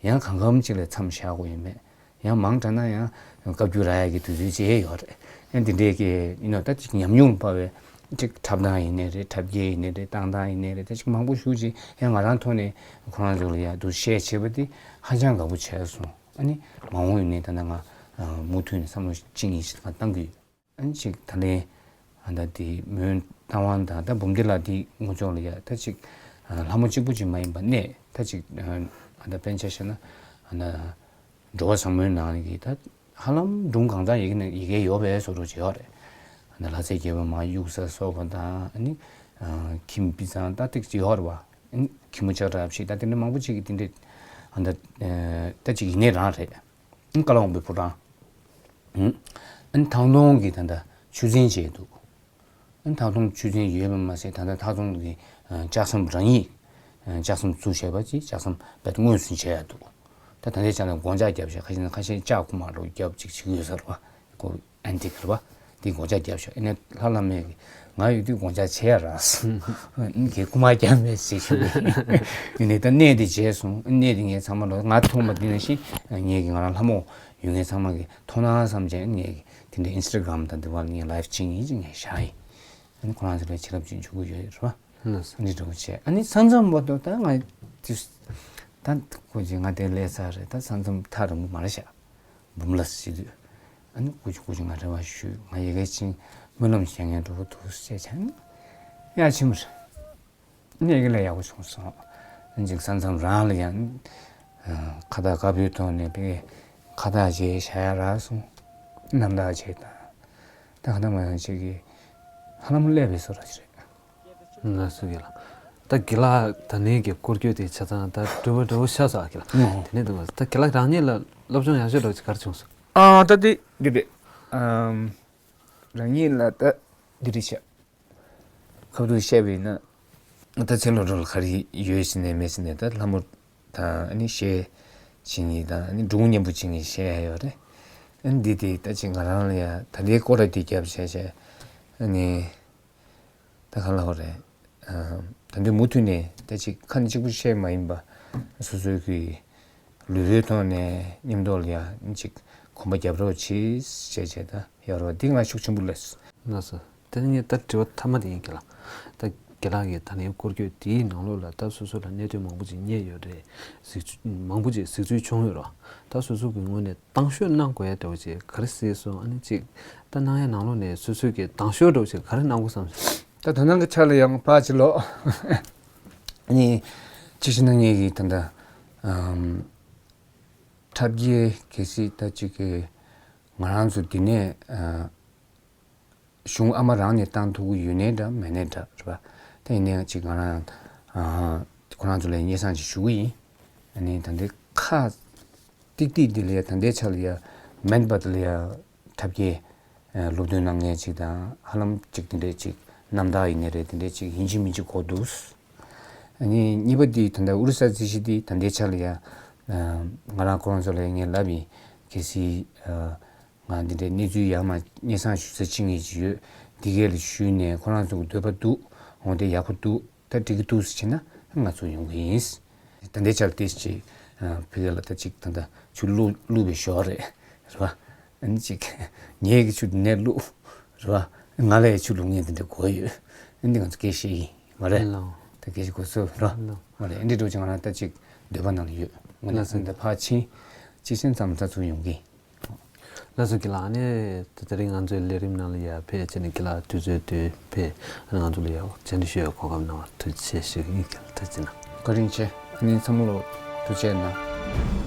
ཡང་གང་འཚམ་ཅིག་ལ་མཚམས་བཞག་དགོས་ཡོད་མེད། ཡང་མང་དྲགས་ན་ཡང་བཀའ་བརྒྱུད་རག་ཡག་གི་དུས་ཚོད་ཅིག་ཡོད་རེད། ཨ་འདི་འདྲའི་གི་ཡིན་ནོ་ད་ཅིག་ཉམས་མྱོང་འཕར་བའི་ཅིག་འཁྲབ་སྟངས་ཡིན་ནའི་རེད། འཁྲབ་ཀྱི་ཡིན་ནའི་རེད། བཏང་སྟངས་ཡིན་ནའི་རེད། ད་ཅིག་མང་པོ་ཞེ་ཅིག་ཡང་ང་རང་ཐོག་ནས་ཁོ་རང་ཚོ་ལ་ཡ་འདུག་བཤད་བྱས་པ་དེ་ཧ་ཅང་དགའ་པོ་བྱས་སོང་། ཨ་ནི་མ་འོངས་ཡིན་ནའི་ད་ལྟ་ང་ མུ་མཐུད་ནས་བསམ་བློ་གཅིག་གཉིས་ཤིག་བཏང་གི་ཡོད། ཨ་ནི་ཅིག་ད་ལན་ཨ་ད་དེ་མོན་རྟ་དབང་དང་ད་འབུམ་སྡེ་ལ་དེ་ངོ་ཅོག་ལ་ཡ་ད་ཅིག་ལྷ་མོ་གཅིག་པུ་ཅིག་མ་ཡིན་པ་གནས་ད་ཅིག་ཨ་ད་དཔེར་ན་ཆ་བཞག་ན་ཨ་ད་འགྲོ་བ་བཟང་མོའི་ནང་གི་ད་ཧ་ལམ་སྒྲུང་གང་དག་ཡི་གེ་ནས་ཡི་གེ་ཡོད་པའི་བཟོ་འདྲ་ཅིག་ཡོད་རེད། ཨ་ད་ལྷ་སྲས་བརྒྱད་པ་མར་གཡུག་ས་སོགས་པ་དང་ཨ་ནི་ཁྱིམ་དཔེ་བཟང་ད་ཏིག་ཅིག་ཡོད་རེད་བ། ཨ་ནི་ཁྱི་མོ་ལྕགས་རབ་ཞིག་ད་དེ་འདྲ་མང་པོ་ཅིག་གི་དེ་འདྲ་ཨ་ད་ད་ཅིག་ཡིན་ནའི་རང་རེད། ཀ་ལ་དབང་པོའི་ཕོ་བྲང་། ཨ་ནི་ཐང་སྟོང་གི་ད་ལྟ་ཆུ་ཚན་བྱས་འདུག་ཨ་ནི་ཐང་སྟོང་ཆུ་ཚན་ཡོད་པ་མ་ཟད་ད་ལྟ་ཐང་སྟོང་གི་ལྕགས་ཟམ་རང་ཉིད་ལྕགས་ཟམ་བཙུགས་བྱས་པ་ཅིག་ལྕགས་ཟམ་རྦད་དེ་དངོས་སུ་བྱས་ཡ་འདུག་ད་ད་ལྟའི་ཆ་ལ་སྒོ་ལྕགས་བརྒྱབ་བྱས་ཁ་ཤས་ན་ཁ་ཤས་ལྕགས་ཁུག་མ་འགྲོ་བརྒྱབ་ཅིག་བྱེད་ཀྱི་ཡོད་ས་རེད་བ། ཁོ་ཨན་ཏིག་རེད་བ། འདི་སྒོ་ལྕགས་བརྒྱབ་ཤག་ཨ་ནི་ལྷ་བླ་མས་ང་ཡོད་དུས་སྒོ་ལྕགས་བྱེད་ཡ་རག་སོང་། ཨ་ནི་ཁོས་རྐུ་མ་བརྒྱབ་མེད་ཟེར་ཞུ་གི་ཡིན། དེ་ནས་ད་གནས་དེ་བརྗེད་སོང་། གནས་དེ་ངས་ཚང་མ་ལོ་ང་མཐོང་བ་དེ་ནང་བཞིན་ངས་ཀྱི་ང་རང་ལྷ་མོ་ཡོད་མཁན་ཚང་མ་གི་མཐོང་ན་བསམ་བྱས་ངས་ཀྱི་དེ་འདྲའི་ཨིན་སི་ཊ་གྷ་རམ་དང་དེ་བར་ངས་ལའེབ་བྱེད་ངེས་ཀྱི་ངས་བཞག་ཡིན། ཨ་ནི་ཁོ་རང་ཚོ་ལ་བྱིན་རླབས་ཅིག་འཇུག་གི་ཡོད་རེད་བ། ལགས་སོ། འདི་འདྲ་བོ་བྱས་ཨ་ནི་ས་མཚམས་བར་དུ་ད་ང་དུས་ད་ཁོ་ཅིག་ང་དེ་ལས་ཚར་རེད། ད་ས་མཚམས་ཐག་རིང་པོ་མ་རེད་ཤག་འབུམ་ལ་ཟེར་དུས། ཨ་ནི་སྐུ་མཁྱེན་སྐུ་མཁྱེན་ང་རེ་བ་ཞུས། ང་ཡ་གི་ཅིག་སྨོན་ལམ་བྱེད་མཁན་འདྲ་པོ་འདུག་ཟེར་བྱས་ནས་ཡར་ཕྱིན་པ་རེད། ཨ་ནི་ཡ་གི་ལས་ཡག་པོ་བྱུང་སོང་། ཨ་ནི་ཅིག་ས་མཚམས་རང་ལ་ཡང་ཁ་བཏགས་དཀར་པོའི་ཐོག་ནས་དཔེ་ཁ་བཏགས་བྱས་བཞག་ཡ་རག་སོང་། རྣམ་དག་བྱས་དང་། ད་ཁ་བཏགས་མ་ཡང་ཅིག་གི་ཧ་ལམ་ཀླད་པའི་བཟོ་འདྲ་ཞིག་རེད། ང་སུ་གི་ལ། ད་དགེ་ལགས་ད་ནས་ཀྱི་སྐོར་སྐྱོད་དེ་ཆ་ཚང་ད་འགྲུབ་པ་འགྲོ་ཤ་ཚ་གི་ལ། ཨོ། དེ་ནས་འདུག་ད་དགེ་ལགས་རང་ཉིད་ལ་སློབ་སྦྱོང་ཡག་ཤོས་འདྲ་བོ་ཅིག་ག་རེ་བྱུང་སོང་། ཨ་ད་དེ་འདི་རེད། ཨམ། རང་ཉིད་ལ་ད་འདི་རེད་ཤག་ཁ་ཐུག་བཤད་པ་ཡིན་ན། ད་ཚེ་ལོ་འགྲོ་ལ་ག་རེ་ཡོད་ཟེར་ནས་མེད་ཟེར་ནས་ད་ལྷ་མོ་དང་ཨ་ནི་གཞས་བྱེད་མཁན་དང་ཨ་ནི་སྒྲུང་སྙན་པོ་བྱེད་མཁན་གཞས་ཡག་ཡོད་རེད། ཨ་ནི་འདི་དེ་ད་ཅིག་ང་རང་ལ་ཡ་ད་ལྟའི་སྐོར་ར་དེ་རྒྱབ་བྱས་བྱས་ཨ་ནི། ད་ག་ལ་བ་རེད། ད་འདི་མུ་མཐུད་ནས་ད་ཅིག་ཁ་ནས་གཅིག་པུ་བཤད་མ་ཡིན་པ། སོ་སོའི་གི་ལུས་པོའི་ཐོག་ནས་མཉམ་དུ་ལ་ཡ་ཅིག་གོམ་པ་རྒྱབ་རོགས་བྱེད་ཅེས་བྱས་ད་ཡོད་རེད་བ། འདི་ང་ཤུགས་ཆེན་པོ་ལས། ལགས་སོ། དེ་ནི་ངས་ད་དྲི་བ་མཐའ་མ་དེ་ཡིན་གི་ལ། ད་དགེ་ལགས་ཀྱིས་ད་ནི་སྐོར་སྐྱོད་དེའི་ནང་ལོགས་ལ་ད་སོ་སོ་ལ་གནད་དོན་མང་པོ་ཅིག་རྙེད་ཡོད་རེད། གཟིགས་ཚུལ་མང་པོ་ཅིག་གཟིགས་ཚུལ་བྱུང་ཡོད་རེད་བ། ད་སོ་སོ་གི་ངོས་ནས་གཏམ་ཤོད་གནང་དགོས་ཡ་འདྲ་བོ་ཅིག་ག་རེ་གཟིགས་སོང་། ཨ་ནི་ཅིག་ད་གནང་ཡ་ནང་ལོགས་ནས་སོ་སོ་གི་གཏམ་ཤོད་འདྲ་བོ་ཅིག་ག་རེ་གནང་དགོས་བསམ་སོང་། ད་ད་ནང་གི་ཆ་ལ་ཡང་ཕར་ཕྱི་ལོགས་ནི་ཅི་ཞིག་གནང་ངེས་ཀྱི་ད་ལྟ་ཨམ་འཁྲབ་རྒྱལ་གལ་སྲིད་ད་ཅིག་གི་ང་རང་ཚོ་འདི་ནས་ཨ་གཞུང་ཨ་མ་རང་ནས་བཏང་ཐུབ་ཀྱི་ཡོད་ནའི་འདྲ་མེད་ནའི་འདྲ་རེད་པ། ད་ཡིན་ནའང་ཅིག་ང་རང་ཨ་ཁོ་རང་ཚོ་ལ་སྙན་སེང་ཅིག་ཞུ་གི་ཡིན། ཨ་ནི་ད་ལྟའི་ཁ་ཏིག་ཏིག་འདི་ལ་ཡ་ད་ལྟའི་ཆ་ལ་ཡ་མེན་པ་དེ་ལ་ཡ་འཁྲབ་རྒྱལ་སློབ་སྟོན་གནང་མཁན་ཅིག་དང་ཧ་ལམ་ཅིག་དེ་འདྲས་ཅིག་རྣམ་དག་ཡིན་ནའི་རེད། དེ་འདྲས་ཅིག་ཡིན་གཅིག་མིན་གཅིག་གོ་འདུག་ཨ་ནི་གཉིས་པ་འདི་ད་ལྟ་ཨུ་རུ་ས་རྩིས་གཞི་འདི་ད་ལྟའི་ཆ་ལ་ཡ་ང་རང་ཁོ་རང་ཚོ་ལ་ངས་ལབ་ཡིན། གལ་སྲིད་ང་འདི་འདྲའི་གནས་ཚུལ་ཡར་མར་སྙན་སེང་ཞུ་ས་ཅིག་ངེས་ཅིག་ཡོད། འདི་གས་ལ་ཞུས་ནས་ཁོ་རང་ཚོ་གི་འདོད་པ་འདུག་འོ་དེ་ཡག་པོ་འདུག་ད་འགྲིག་གི་འདུག་ཟེར་བྱས་ན་ང་ཚོ་ཡོང་གི་ཡིན། ད་ལྟའི་ཆར་དེ་ཅིག་ཕ་གི་ལ་ད་ཅིག་ད་ད་ཆུ་བླུག་བླུག་པའི་ཞོར་རེད། རེད་བ། ཨ་ནི་ཅིག་ངས་ཀྱི་ཆུ་ནས་བླུག་རེད་བ། ང་ལ་ཡི་ཆུ་བླུག་ངེས་འདི་འདྲ་དགོས་ཡོད། ཨ་ནི་ང་ཚོ་སྐད་བཤད་ཡིན་མ་རེད། ལགས། ད་སྐད་ཆ་གོ་སོ་རེད་བ། ལགས། མ་རེད། ཨ་འདི་འགྲོ་ཅིག་ང་རང་ད་ཅིག་འདོད་པ་ནང་ལ་ཡོད། ང་ལ་ལགས་སོ། ད་ཕར་ཕྱིན་ཅིག་ཤིན་ཙམ་ད་ཚུར་ཡོང་གི། ལགས་སོ། དགེ་ལགས་ཨ་ནི་ད་དེ་རིང་ང་ཚོའི་ལས་རིམ་ནང་ལ་ཡར་ཕེབས་བྱས་ནས་དགེ་ལགས་དུས་ཚོད་བཏོན་ཕེབས་ཨ་ནི་ང་ཚོ་ལ་ཡར་བཅར་འདྲི་ཞུ་བའི་གོ་སྐབས་གནང་བར་ཐུགས་རྗེ་ཆེ་ཞུ་གི་ཡིན། དགེ་ལགས་ཐུགས་རྗེ་གནང་། བཀའ་དྲིན་ཆེ། ཨ་ནི་ཚང་མ་ལ་ཐུགས་རྗེ་གནང་།